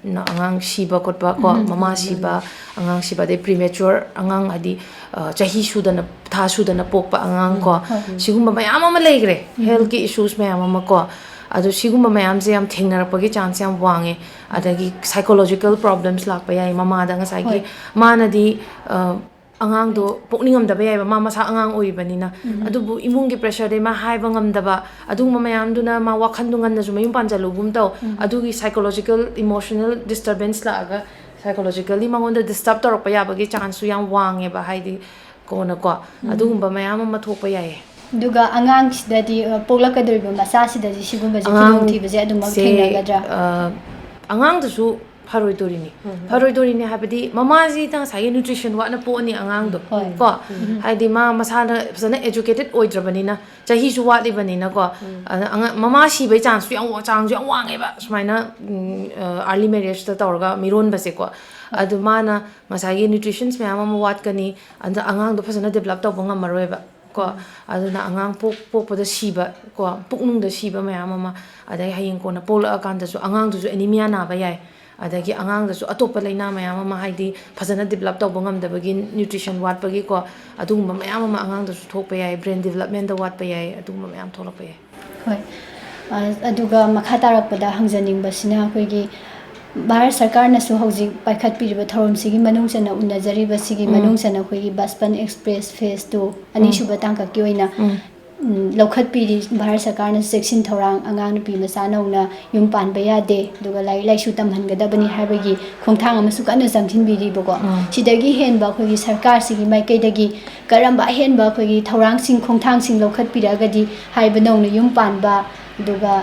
ꯅ-, ꯑꯉꯥꯡ ꯁꯤꯕ ꯈꯣꯠꯄ ꯀꯣ, ꯃꯃꯥ ꯁꯤꯕ, ꯑꯉꯥꯡ ꯁꯤꯕ, ꯑꯗꯩ ꯄ꯭ꯔꯤꯃꯦꯆꯨꯔ ꯑꯉꯥꯡ, ꯍꯥꯏꯗꯤ, ꯑ, ꯆꯍꯤ ꯁꯨꯗꯅ, ꯊꯥ ꯁꯨꯗꯅ ꯄꯣꯛꯄ ꯑꯉꯥꯡ ꯀꯣ, ꯁꯤꯒꯨꯝꯕ ꯃꯌꯥꯝ ꯑꯃ ꯂꯩꯈ꯭ꯔꯦ, ꯍꯦꯜꯊꯀꯤ ꯏꯁꯨꯁ ꯃꯌꯥꯝ ꯑꯃ ꯀꯣ꯫ ꯑꯗꯣ ꯁꯤꯒꯨꯝꯕ ꯃꯌꯥꯝꯁꯦ ꯌꯥꯝ ꯊꯦꯡꯅꯔꯛꯄꯒꯤ ꯆꯥꯟꯁ ꯌꯥꯝ ꯋꯥꯡꯉꯦ꯫ ꯑꯗꯒꯤ ꯁꯥꯏꯀꯣꯂꯣꯖꯤꯀꯦꯜ ꯄ꯭ꯔꯣꯕ꯭ꯂꯦꯝꯁ ꯂꯥꯛꯄ ꯌꯥꯏ꯫ ꯃꯃꯥꯗ ꯉꯁꯥꯏꯒꯤ, ꯍꯣꯏ꯫ ꯃꯥꯅꯗꯤ, ꯑ, ꯑꯉꯥꯡꯗꯣ ꯄꯣꯛꯅꯤꯡꯉꯝꯗꯕ ꯌꯥꯏꯕ, ꯃꯥ ꯃꯁꯥ ꯑꯉꯥꯡ ꯑꯣꯏꯔꯤꯕꯅꯤꯅ꯫ ꯑꯗꯨꯕꯨ ꯏꯃꯨꯡꯒꯤ ꯄ꯭ꯔꯦꯁꯔꯗꯩ ꯃꯥ ꯍꯥꯏꯕ ꯉꯝꯗꯕ, ꯑꯗꯨꯒꯨꯝꯕ ꯃꯌꯥꯝꯗꯨꯅ ꯃꯥ ꯋꯥꯈꯟꯗꯣ ꯉꯟꯅꯁꯨ ꯃꯌꯨꯝ ꯄꯥꯟꯖꯜꯂꯨꯒꯨꯝ ꯇꯧ꯫ ꯑꯗꯨꯒꯤ ꯁꯥꯏꯀꯣꯂꯣꯖꯤꯀꯦꯜ, ꯏꯃꯣꯁꯅꯦꯜ ꯗꯤꯁꯇꯔꯕꯦꯟꯁ ꯂꯥꯛꯑꯒ ꯁꯥꯏꯀꯣꯂꯣꯖꯤꯀꯦꯜꯂꯤ ꯃꯉꯣꯟꯗ ꯗꯤꯁꯇꯔꯕ ꯇꯧꯔꯛꯄ ꯌꯥꯕꯒꯤ ꯆꯥꯟꯁꯁꯨ ꯌꯥꯝ ꯋꯥꯡꯉꯦꯕ, ꯍꯥꯏꯗꯤ ꯀꯣꯟꯅꯀꯣ꯫ ꯑꯗꯨꯒꯨꯝꯕ ꯃꯌꯥꯝ ꯑꯃ ꯊꯣꯛꯄ ꯌꯥꯏꯌꯦ꯫ ꯑꯗꯨꯒ ꯑꯉꯥꯡꯁꯤꯗꯗꯤ, ꯑ, ꯄꯣꯛꯂꯛꯀꯗꯧꯔꯤꯕ ꯃꯆꯥꯁꯤꯗꯗꯤ ꯁꯤꯒꯨꯝꯕꯁꯦ, ꯑꯉꯥꯡ ꯈꯨꯗꯣꯡꯊꯤꯕꯁꯦ ꯑꯗꯨꯃꯛ ꯁꯦ, ꯊꯦꯡꯅꯒꯗ꯭ꯔꯥ? ꯑ, ꯑꯉꯥꯡꯗꯨꯁꯨ ꯐꯔꯣꯏꯗꯣꯔꯤꯅꯤ꯫ ꯐꯔꯣꯏꯗꯣꯔꯤꯅꯤ ꯍꯥꯏꯕꯗꯤ ꯃꯃꯥꯁꯤꯗ ꯉꯁꯥꯏꯒꯤ ꯅ꯭ꯌꯨꯇ꯭ꯔꯤꯁꯟ ꯋꯥꯠꯅ ꯄꯣꯛꯑꯅꯤ ꯑꯉꯥꯡꯗꯣ꯫ ꯍꯣꯏ꯫ ꯀꯣ? ꯍꯥꯏꯗꯤ ꯃꯥ ꯃꯁꯥꯅ ꯐꯖꯅ ꯑꯦꯖꯨꯀꯦꯇꯦꯠ ꯑꯣꯏꯗ꯭ꯔꯕꯅꯤꯅ, ꯆꯍꯤꯁꯨ ꯋꯥꯠꯂꯤꯕꯅꯤꯅꯀꯣ꯫ ꯑꯗ ꯑꯉꯥꯡ, ꯃꯃꯥ ꯁꯤꯕꯩ ꯆꯥꯟꯁꯁꯨ ꯌꯥꯝ ꯋꯥ-, ꯆꯥꯡꯁꯨ ꯌꯥꯝ ꯋꯥꯡꯉꯦꯕ꯫ ꯁꯨꯃꯥꯏꯅ, ꯎꯝ, ꯑ, ꯑꯥꯔꯂꯤ ꯃꯦꯔꯦꯖꯇ ꯇꯧꯔꯒ ꯃꯤꯔꯣꯟꯕꯁꯦꯀꯣ꯫ ꯑꯗꯨ ꯃꯥꯅ ꯉꯁꯥꯏꯒꯤ ꯅ꯭ꯌꯨꯇ꯭ꯔꯤꯁꯟꯁ ꯃꯌꯥꯝ ꯑꯃ ꯋꯥꯠꯀꯅꯤ, ꯑꯗ ꯑꯉꯥꯡꯗꯣ ꯐꯖꯅ ꯗꯦꯕꯂꯞ ꯇꯧꯕ ꯉꯝꯃꯔꯣꯏꯕ꯫ ꯀꯣ? ꯑꯗꯨꯅ ꯑꯉꯥꯡ ꯄꯣꯛ-, ꯄꯣꯛꯄꯗ ꯁꯤꯕ, ꯀꯣ? ꯄꯨꯛꯅꯨꯡꯗ ꯁꯤꯕ ꯃꯌꯥꯝ ꯑꯃ, ꯑꯗꯩ ꯍꯌꯦꯡ ꯀꯣꯟꯅ ꯄꯣꯛꯂꯛꯑꯀꯥꯟꯗꯁꯨ ꯑꯉꯥꯡꯗꯨꯁꯨ ꯑꯦꯅꯤꯃꯤꯌꯥ ꯅꯥꯕ ꯌꯥꯏ꯫ ꯑꯗꯒꯤ ꯑꯉꯥꯡꯗꯁꯨ ꯑꯇꯣꯞꯄ ꯂꯥꯏꯅꯥ ꯃꯌꯥꯝ ꯑꯃ, ꯍꯥꯏꯗꯤ ꯐꯖꯅ develop ꯇꯧꯕ ꯉꯝꯗꯕꯒꯤ, nutrition ꯋꯥꯠꯄꯒꯤꯀꯣ, ꯑꯗꯨꯒꯨꯝꯕ ꯃꯌꯥꯝ ꯑꯃ ꯑꯉꯥꯡꯗꯁꯨ ꯊꯣꯛꯄ ꯌꯥꯏ, brain development ꯗ ꯋꯥꯠꯄ ꯌꯥꯏ, ꯑꯗꯨꯒꯨꯝꯕ ꯃꯌꯥꯝ ꯊꯣꯛꯂꯛꯄ ꯌꯥꯏ꯫ ꯍꯣꯏ꯫ ꯑ, ꯑꯗꯨꯒ ꯃꯈꯥ ꯇꯥꯔꯛꯄꯗ ꯍꯪꯖꯅꯤꯡꯕꯁꯤꯅ, ꯑꯩꯈꯣꯏꯒꯤ ꯚꯥꯔꯠ ꯁꯔꯀꯥꯔꯅꯁꯨ ꯍꯧꯖꯤꯛ ꯄꯥꯏꯈꯠꯄꯤꯔꯤꯕ ꯊꯧꯔꯝꯁꯤꯒꯤ ꯃꯅꯨꯡ ꯆꯟꯅ, ꯎꯅꯖꯔꯤꯕꯁꯤꯒꯤ ꯎꯝ꯫ ꯃꯅꯨꯡ ꯆꯟꯅ ꯑꯩꯈꯣꯏꯒꯤ ꯕꯆꯄꯟ ꯑꯦꯛꯁꯄ꯭ꯔꯦꯁ ꯐꯦꯁ ꯇꯨ, ꯎꯝ꯫ ꯑꯅꯤꯁꯨꯕ ꯇꯥꯡꯀꯛꯀꯤ ꯑꯣꯏꯅ ꯎꯝ꯫ ꯎꯝ, ꯂꯧꯈꯠꯄꯤꯔꯤ꯫ ꯚꯥꯔꯠ ꯁꯔꯀꯥꯔꯅ ꯆꯦꯛꯁꯤꯟ ꯊꯧꯔꯥꯡ, ꯑꯉꯥꯡ ꯅꯨꯄꯤ ꯃꯆꯥ ꯅꯧꯅ ꯌꯨꯝ ꯄꯥꯟꯕ ꯌꯥꯗꯦ, ꯑꯗꯨꯒ ꯂꯥꯏꯔꯤꯛ ꯂꯥꯏꯁꯨ ꯇꯝꯍꯟꯒꯗꯕꯅꯤ ꯍꯥꯏꯕꯒꯤ ꯈꯣꯡꯊꯥꯡ ꯑꯃꯁꯨ ꯀꯟꯅ ꯆꯪꯁꯤꯟꯕꯤꯔꯤꯕꯀꯣ꯫ ꯎꯝ꯫ ꯁꯤꯗꯒꯤ ꯍꯦꯟꯕ ꯑꯩꯈꯣꯏꯒꯤ ꯁꯔꯀꯥꯔꯁꯤꯒꯤ ꯃꯥꯏꯀꯩꯗꯒꯤ ꯀꯔꯝꯕ ꯑꯍꯦꯟꯕ ꯑꯩꯈꯣꯏꯒꯤ ꯊꯧꯔꯥꯡꯁꯤꯡ, ꯈꯣꯡꯊꯥꯡꯁꯤꯡ ꯂꯧꯈꯠꯄꯤꯔꯛꯑꯒꯗꯤ ꯍꯥꯏꯕ ꯅꯧꯅ ꯌꯨꯝ ꯄꯥꯟꯕ, ꯑꯗꯨꯒ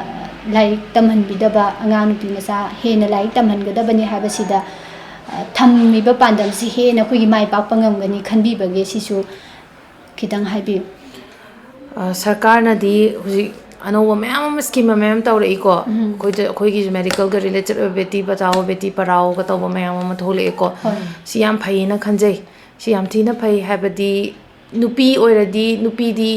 ꯂꯥꯏꯔꯤꯛ ꯇꯝꯍꯟꯕꯤꯗꯕ, ꯑꯉꯥꯡ ꯅꯨꯄꯤ ꯃꯆꯥ ꯍꯦꯟꯅ ꯂꯥꯏꯔꯤꯛ ꯇꯝꯍꯟꯒꯗꯕꯅꯤ ꯍꯥꯏꯕꯁꯤꯗ, ꯑ, ꯊꯝꯃꯤꯕ ꯄꯥꯟꯗꯝꯁꯤ ꯍꯦꯟꯅ ꯑꯩꯈꯣꯏꯒꯤ ꯃꯥꯏ ꯄꯥꯛꯄ ꯉꯝꯒꯅꯤ ꯈꯟꯕꯤꯕꯒꯦ? ꯁꯤꯁꯨ ꯈꯤꯇꯪ ꯍꯥꯏꯕꯤꯌꯨ꯫ ꯑ, ꯁꯔꯀꯥꯔꯅꯗꯤ ꯍꯧꯖꯤꯛ ꯑꯅꯧꯕ ꯃꯌꯥꯝ ꯑꯃ, scheme ꯃꯌꯥꯝ ꯇꯧꯔꯛꯏꯀꯣ꯫ ꯎꯝ꯫ ꯑꯩꯈꯣꯏꯗ, ꯑꯩꯈꯣꯏꯒꯤꯁꯨ medical ꯒ related ꯑꯣꯏꯕ ꯕꯦꯇꯤ ꯕꯆꯥꯑꯣ, ꯕꯦꯇꯤ ꯄꯔꯥꯑꯣꯒ ꯇꯧꯕ ꯃꯌꯥꯝ ꯑꯃ ꯊꯣꯛꯂꯛꯑꯦꯀꯣ꯫ ꯍꯣꯏ꯫ ꯁꯤ ꯌꯥꯝ ꯐꯩꯌꯦꯅ ꯈꯟꯖꯩ꯫ ꯁꯤ ꯌꯥꯝ ꯊꯤꯅ ꯐꯩ, ꯍꯥꯏꯕꯗꯤ ꯅꯨꯄꯤ ꯑꯣꯏꯔꯗꯤ, ꯅꯨꯄꯤꯗꯤ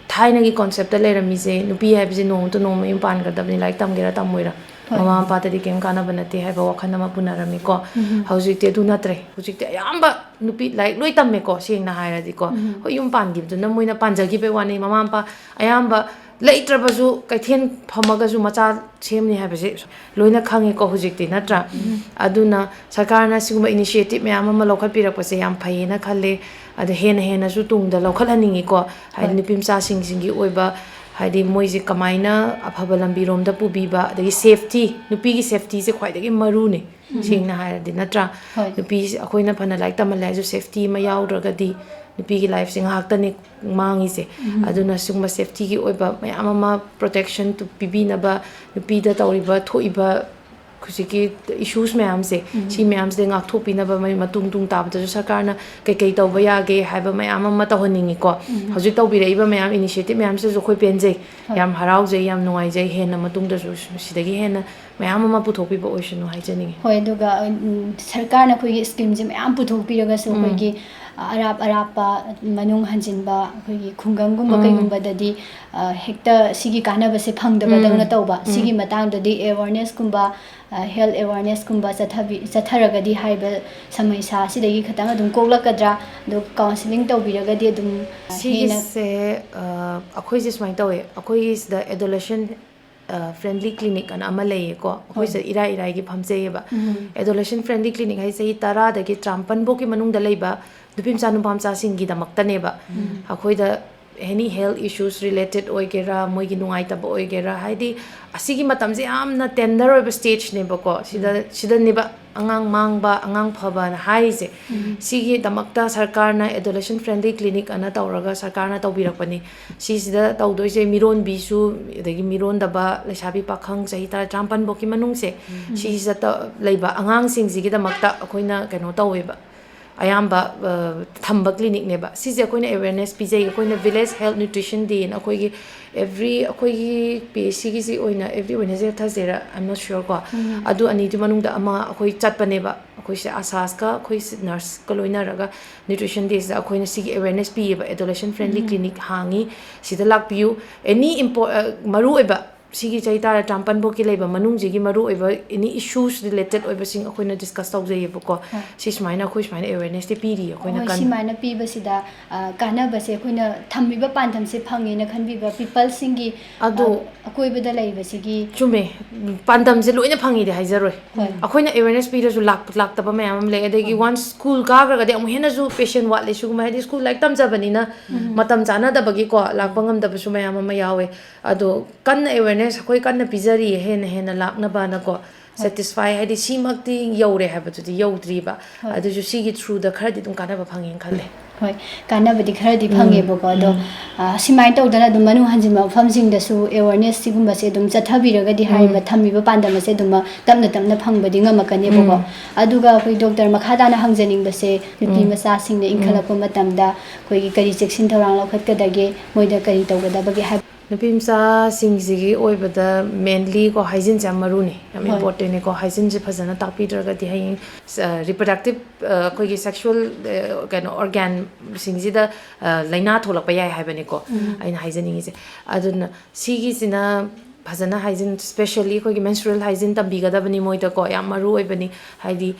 ꯊꯥꯏꯅꯒꯤ concept ꯇ ꯂꯩꯔꯝꯃꯤꯁꯦ, ꯅꯨꯄꯤ ꯍꯥꯏꯕꯁꯦ ꯅꯣꯡꯃꯇ ꯅꯣꯡꯃ ꯌꯨꯝ ꯄꯥꯟꯒꯗꯕꯅꯤ, ꯂꯥꯏꯔꯤꯛ ꯇꯝꯒꯦꯔꯥ ꯇꯝꯃꯣꯏꯔꯥ, ꯍꯣꯏ꯫ ꯃꯃꯥ ꯃꯄꯥꯗꯗꯤ ꯀꯩꯝ ꯀꯥꯟꯅꯕ ꯅꯠꯇꯦ ꯍꯥꯏꯕ ꯋꯥꯈꯜ ꯑꯃ ꯄꯨꯅꯔꯝꯃꯤꯀꯣ꯫ ꯎꯝ꯫ ꯍꯧꯖꯤꯛꯇꯤ ꯑꯗꯨ ꯅꯠꯇ꯭ꯔꯦ꯫ ꯍꯧꯖꯤꯛꯇꯤ ꯑꯌꯥꯝꯕ ꯅꯨꯄꯤ ꯂꯥꯏꯔꯤꯛ ꯂꯣꯏ ꯇꯝꯃꯦꯀꯣ, ꯁꯦꯡꯅ ꯍꯥꯏꯔꯗꯤꯀꯣ꯫ ꯎꯝ꯫ ꯍꯣꯏ, ꯌꯨꯝ ꯄꯥꯟꯈꯤꯕꯗꯨꯅ ꯃꯣꯏꯅ ꯄꯥꯟꯖꯈꯤꯕꯩ ꯋꯥꯅꯤ, ꯃꯃꯥ ꯃꯄꯥ ꯑꯌꯥꯝꯕ ꯂꯩꯇ꯭ꯔꯕꯁꯨ ꯀꯩꯊꯦꯜ ꯐꯝꯃꯒꯁꯨ ꯃꯆꯥ ꯁꯦꯝꯅꯤ ꯍꯥꯏꯕꯁꯦ ꯂꯣꯏꯅ ꯈꯪꯉꯦꯀꯣ ꯍꯧꯖꯤꯛꯇꯤ, ꯅꯠꯇ꯭ꯔꯥ? ꯎꯝ꯫ ꯑꯗꯨꯅ ꯁꯔꯀꯥꯔꯅ ꯁꯤꯒꯨꯝꯕ initiative ꯃꯌꯥꯝ ꯑꯃ ꯂꯧꯈꯠꯄꯤꯔꯛꯄꯁꯦ ꯌꯥꯝ ꯐꯩꯌꯦꯅ ꯈꯜꯂꯦ꯫ ꯑꯗ ꯍꯦꯟꯅ ꯍꯦꯟꯅꯁꯨ ꯇꯨꯡꯗ ꯂꯧꯈꯠꯍꯟꯅꯤꯡꯉꯤꯀꯣ, ꯍꯥꯏꯗꯤ ꯍꯣꯏ꯫ ꯅꯨꯄꯤ ꯃꯆꯥꯁꯤꯡꯁꯤꯡꯒꯤ ꯑꯣꯏꯕ, ꯍꯥꯏꯗꯤ ꯃꯣꯏꯁꯦ ꯀꯃꯥꯏꯅ ꯑꯐꯕ ꯂꯝꯕꯤꯔꯣꯝꯗ ꯄꯨꯕꯤꯕ, ꯑꯗꯒꯤ safety, ꯅꯨꯄꯤꯒꯤ safety ꯁꯦ ꯈ꯭ꯋꯥꯏꯗꯒꯤ ꯃꯔꯨꯅꯦ꯫ ꯎꯝ꯫ ꯁꯦꯡꯅ ꯍꯥꯏꯔꯗꯤ, ꯅꯠꯇ꯭ꯔꯥ? ꯍꯣꯏ꯫ ꯅꯨꯄꯤꯁꯦ ꯑꯩꯈꯣꯏꯅ ꯐꯅ ꯂꯥꯏꯔꯤꯛ ꯇꯝꯍꯜꯂꯦ ꯍꯥꯏꯔꯁꯨ safety ꯑꯃ ꯌꯥꯎꯗ꯭ꯔꯒꯗꯤ ꯅꯨꯄꯤꯒꯤ life ꯁꯦ ꯉꯥꯏꯍꯥꯛꯇꯅꯦ ꯃꯥꯡꯉꯤꯁꯦ꯫ ꯎꯝ꯫ ꯑꯗꯨꯅ ꯁꯤꯒꯨꯝꯕ safety ꯒꯤ ꯑꯣꯏꯕ ꯃꯌꯥꯝ ꯑꯃ, protection ꯇꯨ ꯄꯤꯕꯤꯅꯕ, ꯅꯨꯄꯤꯗ ꯇꯧꯔꯤꯕ ꯊꯣꯛꯏꯕ ꯍꯧꯖꯤꯛꯀꯤ issues ꯃꯌꯥꯝꯁꯦ, ꯎꯝ꯫ ꯁꯤ ꯃꯌꯥꯝꯁꯤꯗꯩ ꯉꯥꯛꯊꯣꯛꯄꯤꯅꯕ ꯃꯣꯏ ꯃꯇꯨꯡ ꯇꯨꯡ ꯇꯥꯕꯗꯁꯨ ꯁꯔꯀꯥꯔꯅ ꯀꯩꯀꯩ ꯇꯧꯕ ꯌꯥꯒꯦ ꯍꯥꯏꯕ ꯃꯌꯥꯝ ꯑꯃ ꯇꯧꯍꯟꯅꯤꯡꯉꯤꯀꯣ꯫ ꯎꯝ꯫ ꯍꯧꯖꯤꯛ ꯇꯧꯕꯤꯔꯛꯏꯕ ꯃꯌꯥꯝ initiative ꯃꯌꯥꯝꯁꯤꯗꯁꯨ ꯑꯩꯈꯣꯏ ꯄꯦꯟꯖꯩ, ꯍꯣꯏ꯫ ꯌꯥꯝ ꯍꯔꯥꯎꯖꯩ, ꯌꯥꯝ ꯅꯨꯡꯉꯥꯏꯖꯩ꯫ ꯍꯦꯟꯅ ꯃꯇꯨꯡꯗꯁꯨ ꯁꯤꯗꯒꯤ ꯍꯦꯟꯅ ꯃꯌꯥꯝ ꯑꯃ ꯄꯨꯊꯣꯛꯄꯤꯕ ꯑꯣꯏꯁꯅꯨ ꯍꯥꯏꯖꯅꯤꯡꯉꯤ꯫ ꯍꯣꯏ, ꯑꯗꯨꯒ, ꯎꯝ, ꯁꯔꯀꯥꯔꯅ ꯑꯩꯈꯣꯏꯒꯤ scheme ꯁꯦ ꯃꯌꯥꯝ ꯄꯨꯊꯣꯛꯄꯤꯔꯒꯁꯨ, ꯎꯝ꯫ ꯑꯩꯈꯣꯏꯒꯤ ꯑꯔꯥꯞ ꯑꯔꯥꯞꯄ ꯃꯅꯨꯡ ꯍꯟꯖꯤꯟꯕ ꯑꯩꯈꯣꯏꯒꯤ ꯈꯨꯡꯒꯪꯒꯨꯝꯕ ꯎꯝ꯫ ꯀꯩꯒꯨꯝꯕꯗꯗꯤ, ꯑ, ꯍꯦꯛꯇ ꯁꯤꯒꯤ ꯀꯥꯟꯅꯕꯁꯦ ꯐꯪꯗꯕꯗꯧꯅ ꯎꯝ, ꯇꯧꯕ꯫ ꯎꯝ꯫ ꯁꯤꯒꯤ ꯃꯇꯥꯡꯗꯗꯤ awarenessꯀꯨꯝꯕ, ꯑ, health awarenessꯀꯨꯝꯕ ꯆꯠꯊꯕꯤ-, ꯆꯠꯊꯔꯒꯗꯤ ꯍꯥꯏꯔꯤꯕ ꯁꯃꯁ꯭ꯌꯥ ꯑꯁꯤꯗꯒꯤ ꯈꯤꯇꯪ ꯑꯗꯨꯝ ꯀꯣꯛꯂꯛꯀꯗ꯭ꯔꯥ? ꯑꯗꯣ counselling ꯇꯧꯕꯤꯔꯒꯗꯤ ꯑꯗꯨꯝ, ꯑ, ꯍꯦꯟꯅ ꯁꯤꯒꯤꯁꯦ, ꯑ, ꯑꯩꯈꯣꯏꯁꯦ ꯁꯨꯃꯥꯏꯅ ꯇꯧꯋꯦ, ꯑꯩꯈꯣꯏꯒꯤ ꯁꯤꯗ adolescent, ꯑ, friendly clinic ꯑꯅ ꯑꯃ ꯂꯩꯌꯦꯀꯣ, ꯑꯩꯈꯣꯏ ꯍꯣꯏ꯫ ꯁꯤꯗ ꯏꯔꯥꯏ ꯏꯔꯥꯏꯒꯤ ꯐꯝꯖꯩꯌꯦꯕ꯫ ꯎꯝ꯫ Adolescent friendly clinic ꯍꯥꯏꯁꯦ ꯆꯍꯤ ꯇꯔꯥꯗꯒꯤ ꯇꯔꯥꯃꯥꯄꯟ ꯐꯥꯎꯒꯤ ꯃꯅꯨꯡꯗ ꯂꯩꯕ ꯅꯨꯄꯤ ꯃꯆꯥ ꯅꯨꯄꯥ ꯃꯆꯥꯁꯤꯡꯒꯤꯗꯃꯛꯇꯅꯦꯕ꯫ ꯎꯝ꯫ ꯑꯩꯈꯣꯏꯗ any health issues related ꯑꯣꯏꯒꯦꯔꯥ, ꯃꯣꯏꯒꯤ ꯅꯨꯡꯉꯥꯏꯇꯕ ꯑꯣꯏꯒꯦꯔꯥ, ꯍꯥꯏꯗꯤ ꯑꯁꯤꯒꯤ ꯃꯇꯝꯁꯦ ꯌꯥꯝꯅ tender ꯑꯣꯏꯕ stageꯅꯦꯕꯀꯣ, ꯁꯤꯗ, ꯎꯝ꯫ ꯁꯤꯗꯅꯦꯕ ꯑꯉꯥꯡ ꯃꯥꯡꯕ, ꯑꯉꯥꯡ ꯐꯕꯅ ꯍꯥꯏꯔꯤꯁꯦ꯫ ꯎꯝ꯫ ꯁꯤꯒꯤꯗꯃꯛꯇ ꯁꯔꯀꯥꯔꯅ adolescent friendly clinic ꯑꯅ ꯇꯧꯔꯒ ꯁꯔꯀꯥꯔꯅ ꯇꯧꯕꯤꯔꯛꯄꯅꯤ꯫ ꯁꯤꯁꯤꯗ ꯇꯧꯗꯣꯏꯁꯦ ꯃꯤꯔꯣꯟꯕꯤꯁꯨ, ꯑꯗꯒꯤ ꯃꯤꯔꯣꯟꯗꯕ ꯂꯩꯁꯥꯕꯤ ꯄꯥꯈꯪ ꯆꯍꯤ ꯇꯔꯥ, ꯇꯔꯥꯃꯥꯄꯟ ꯐꯥꯎꯒꯤ ꯃꯅꯨꯡꯁꯦ, ꯎꯝ꯫ ꯁꯤꯁꯤꯗ ꯇ-, ꯂꯩꯕ ꯑꯉꯥꯡꯁꯤꯡꯁꯤꯒꯤꯗꯃꯛꯇ ꯑꯩꯈꯣꯏꯅ ꯀꯩꯅꯣ ꯇꯧꯋꯦꯕ꯫ ꯑꯌꯥꯝꯕ, ꯑ, ꯊꯝꯕ clinicꯅꯦꯕ꯫ ꯁꯤꯁꯦ ꯑꯩꯈꯣꯏꯅ awareness ꯄꯤꯖꯩ꯫ ꯑꯩꯈꯣꯏꯅ Village Health Nutrition Day ꯅ ꯑꯩꯈꯣꯏꯒꯤ every, ꯑꯩꯈꯣꯏꯒꯤ PHCꯒꯤꯁꯤ ꯑꯣꯏꯅ every Wednesday, Thursdayꯔ, I'm not sure ꯀꯣ꯫ ꯎꯝ꯫ ꯑꯗꯨ ꯑꯅꯤꯗꯨ ꯃꯅꯨꯡꯗ ꯑꯃ ꯑꯩꯈꯣꯏ ꯆꯠꯄꯅꯦꯕ꯫ ꯑꯩꯈꯣꯏꯁꯦ ASHAꯁꯀ ꯑꯩꯈꯣꯏ ꯁꯤ-, nurseꯀ ꯂꯣꯏꯅꯔꯒ nutrition dayꯁꯤꯗ ꯑꯩꯈꯣꯏꯅ ꯁꯤꯒꯤ awareness ꯄꯤꯌꯦꯕ, adolescent friendly ꯎꯝ꯫ clinic ꯍꯥꯡꯉꯤ, ꯁꯤꯗ ꯂꯥꯛꯄꯤꯌꯨ, any impo-, ꯑ, ꯃꯔꯨꯑꯣꯏꯕ ꯁꯤꯒꯤ ꯆꯍꯤ ꯇꯔꯥ ꯇꯔꯥꯃꯥꯄꯟ ꯐꯥꯎꯒꯤ ꯂꯩꯕ ꯃꯅꯨꯡꯁꯤꯒꯤ ꯃꯔꯨꯑꯣꯏꯕ any issues related ꯑꯣꯏꯕꯁꯤꯡ ꯑꯩꯈꯣꯏꯅ discuss ꯇꯧꯖꯩꯌꯦꯕꯀꯣ꯫ ꯍꯣꯏ꯫ ꯁꯤ ꯁꯨꯃꯥꯏꯅ ꯑꯩꯈꯣꯏ ꯁꯨꯃꯥꯏꯅ awarenessꯇꯤ ꯄꯤꯔꯤ ꯑꯩꯈꯣꯏꯅ ꯍꯣꯏ, ꯀꯟꯅ꯫ ꯁꯤꯃꯥꯏꯅ ꯄꯤꯕꯁꯤꯗ, ꯑ, ꯀꯥꯟꯅꯕꯁꯦ ꯑꯩꯈꯣꯏꯅ ꯊꯝꯃꯤꯕ ꯄꯥꯟꯗꯝꯁꯦ ꯐꯪꯉꯦꯅ ꯈꯟꯕꯤꯕ peopleꯁꯤꯡꯒꯤ, ꯑꯗꯣ ꯑ, ꯑꯀꯣꯏꯕꯗ ꯂꯩꯕꯁꯤꯒꯤ ꯆꯨꯝꯃꯦ꯫ ꯄꯥꯟꯗꯝꯁꯦ ꯂꯣꯏꯅ ꯐꯪꯉꯤꯗꯤ ꯍꯥꯏꯖꯔꯣꯏ꯫ ꯍꯣꯏ꯫ ꯑꯩꯈꯣꯏꯅ awareness ꯄꯤꯔꯁꯨ ꯂꯥꯛ-, ꯂꯥꯛꯇꯕ ꯃꯌꯥꯝ ꯑꯃ ꯂꯩ꯫ ꯑꯗꯒꯤ ꯍꯣꯏ꯫ Once school ꯀꯥꯈ꯭ꯔꯒꯗꯤ ꯑꯃꯨꯛ ꯍꯦꯟꯅꯁꯨ patient ꯋꯥꯠꯂꯦ꯫ ꯁꯤꯒꯨꯝꯕ ꯍꯥꯏꯗꯤ school ꯂꯥꯏꯔꯤꯛ ꯇꯝꯖꯕꯅꯤꯅ ꯎꯝ꯫ ꯃꯇꯝ ꯆꯥꯅꯗꯕꯒꯤꯀꯣ ꯂꯥꯛꯄ ꯎꯝ꯫ ꯉꯝꯗꯕꯁꯨ ꯃꯌꯥꯝ ꯑꯃ ꯌꯥꯎꯋꯦ꯫ ꯑꯗꯣ ꯀꯟꯅ awareness ꯑꯩꯈꯣꯏ ꯀꯟꯅ ꯄꯤꯖꯔꯤꯌꯦ, ꯍꯦꯟꯅ ꯍꯦꯟꯅ ꯂꯥꯛꯅꯕꯅꯀꯣ꯫ ꯍꯣꯏ꯫ Satisfy ꯍꯥꯏꯗꯤ ꯁꯤꯃꯛꯇꯤ ꯌꯧꯔꯦ ꯍꯥꯏꯕꯗꯨꯗꯤ ꯌꯧꯗ꯭ꯔꯤꯕ꯫ ꯍꯣꯏ꯫ ꯑꯗꯨꯁꯨ ꯁꯤꯒꯤ throughꯗ ꯈꯔꯗꯤ ꯑꯗꯨꯝ ꯀꯥꯟꯅꯕ ꯐꯪꯉꯦꯅ ꯈꯜꯂꯦ꯫ ꯍꯣꯏ, ꯀꯥꯟꯅꯕꯗꯤ ꯈꯔꯗꯤ ꯎꯝ, ꯐꯪꯉꯦꯕꯀꯣ꯫ ꯑꯗꯣ, ꯎꯝ꯫ ꯑ, ꯁꯨꯃꯥꯏꯅ ꯇꯧꯗꯅ ꯑꯗꯨꯝ ꯃꯅꯨꯡ ꯍꯟꯖꯤꯟꯕ ꯃꯐꯝꯁꯤꯡꯗꯁꯨ awareness ꯁꯤꯒꯨꯝꯕꯁꯦ ꯑꯗꯨꯝ ꯆꯠꯊꯕꯤꯔꯒꯗꯤ ꯎꯝ꯫ ꯍꯥꯏꯔꯤꯕ ꯊꯝꯃꯤꯕ ꯄꯥꯟꯗꯝ ꯑꯁꯦ ꯑꯗꯨꯝ ꯇꯞꯅ ꯇꯞꯅ ꯐꯪꯕꯗꯤ ꯉꯝꯃꯛꯀꯅꯦꯕꯀꯣ꯫ ꯎꯝ꯫ ꯑꯗꯨꯒ ꯑꯩꯈꯣꯏ doctor ꯃꯈꯥ ꯇꯥꯅ ꯍꯪꯖꯅꯤꯡꯕꯁꯦ, ꯅꯨꯄꯤ ꯎꯝ꯫ ꯃꯆꯥꯁꯤꯡꯅ ꯎꯝ꯫ ꯏꯟꯈꯠꯂꯛꯄ ꯃꯇꯝꯗ ꯑꯩꯈꯣꯏꯒꯤ ꯀꯔꯤ ꯆꯦꯛꯁꯤꯟ ꯊꯧꯔꯥꯡ ꯂꯧꯈꯠꯀꯗꯒꯦ, ꯃꯣꯏꯗ ꯀꯔꯤ ꯇꯧꯒꯗꯕꯒꯦ ꯍꯥꯏꯕ? ꯅꯨꯄꯤ ꯃꯆꯥꯁꯤꯡꯁꯤꯒꯤ ꯑꯣꯏꯕꯗ ꯃꯦꯟꯂꯤ ꯀꯣ ꯍꯥꯏꯖꯤꯟꯁꯦ ꯌꯥꯝ ꯃꯔꯨꯅꯤ, ꯌꯥꯝ ꯍꯣꯏ꯫ ꯏꯝꯄꯣꯔꯇꯦꯟꯅꯤ ꯀꯣ꯫ ꯍꯥꯏꯖꯤꯟꯁꯦ ꯐꯖꯅ ꯇꯥꯛꯄꯤꯗ꯭ꯔꯒꯗꯤ ꯍꯌꯦꯡ ꯔꯤꯄ꯭ꯔꯗꯛꯇꯤꯞ ꯑꯩꯈꯣꯏꯒꯤ ꯁꯦꯛꯁꯨꯋꯦꯜ ꯀꯩꯅꯣ ꯑꯣꯔꯒꯥꯟꯁꯤꯡꯁꯤꯗ ꯂꯥꯏꯅꯥ ꯊꯣꯛꯂꯛꯄ ꯌꯥꯏ ꯍꯥꯏꯕꯅꯤꯀꯣ꯫ ꯑꯩꯅ ꯍꯥꯏꯖꯅꯤꯡꯉꯤꯁꯦ꯫ ꯑꯗꯨꯅ ꯁꯤꯒꯤꯁꯤꯅ ꯐꯖꯅ ꯍꯥꯏꯖꯤꯟ, ꯁ꯭ꯄꯦꯁꯦꯜꯂꯤ ꯑꯩꯈꯣꯏꯒꯤ ꯃꯦꯟꯁꯨꯔꯦꯜ ꯍꯥꯏꯖꯤꯟ ꯇꯝꯕꯤꯒꯗꯕꯅꯤ ꯃꯣꯏꯗꯀꯣ, ꯌꯥꯝ ꯃꯔꯨ ꯑꯣꯏꯕꯅꯤ꯫ ꯍꯥꯏꯗꯤ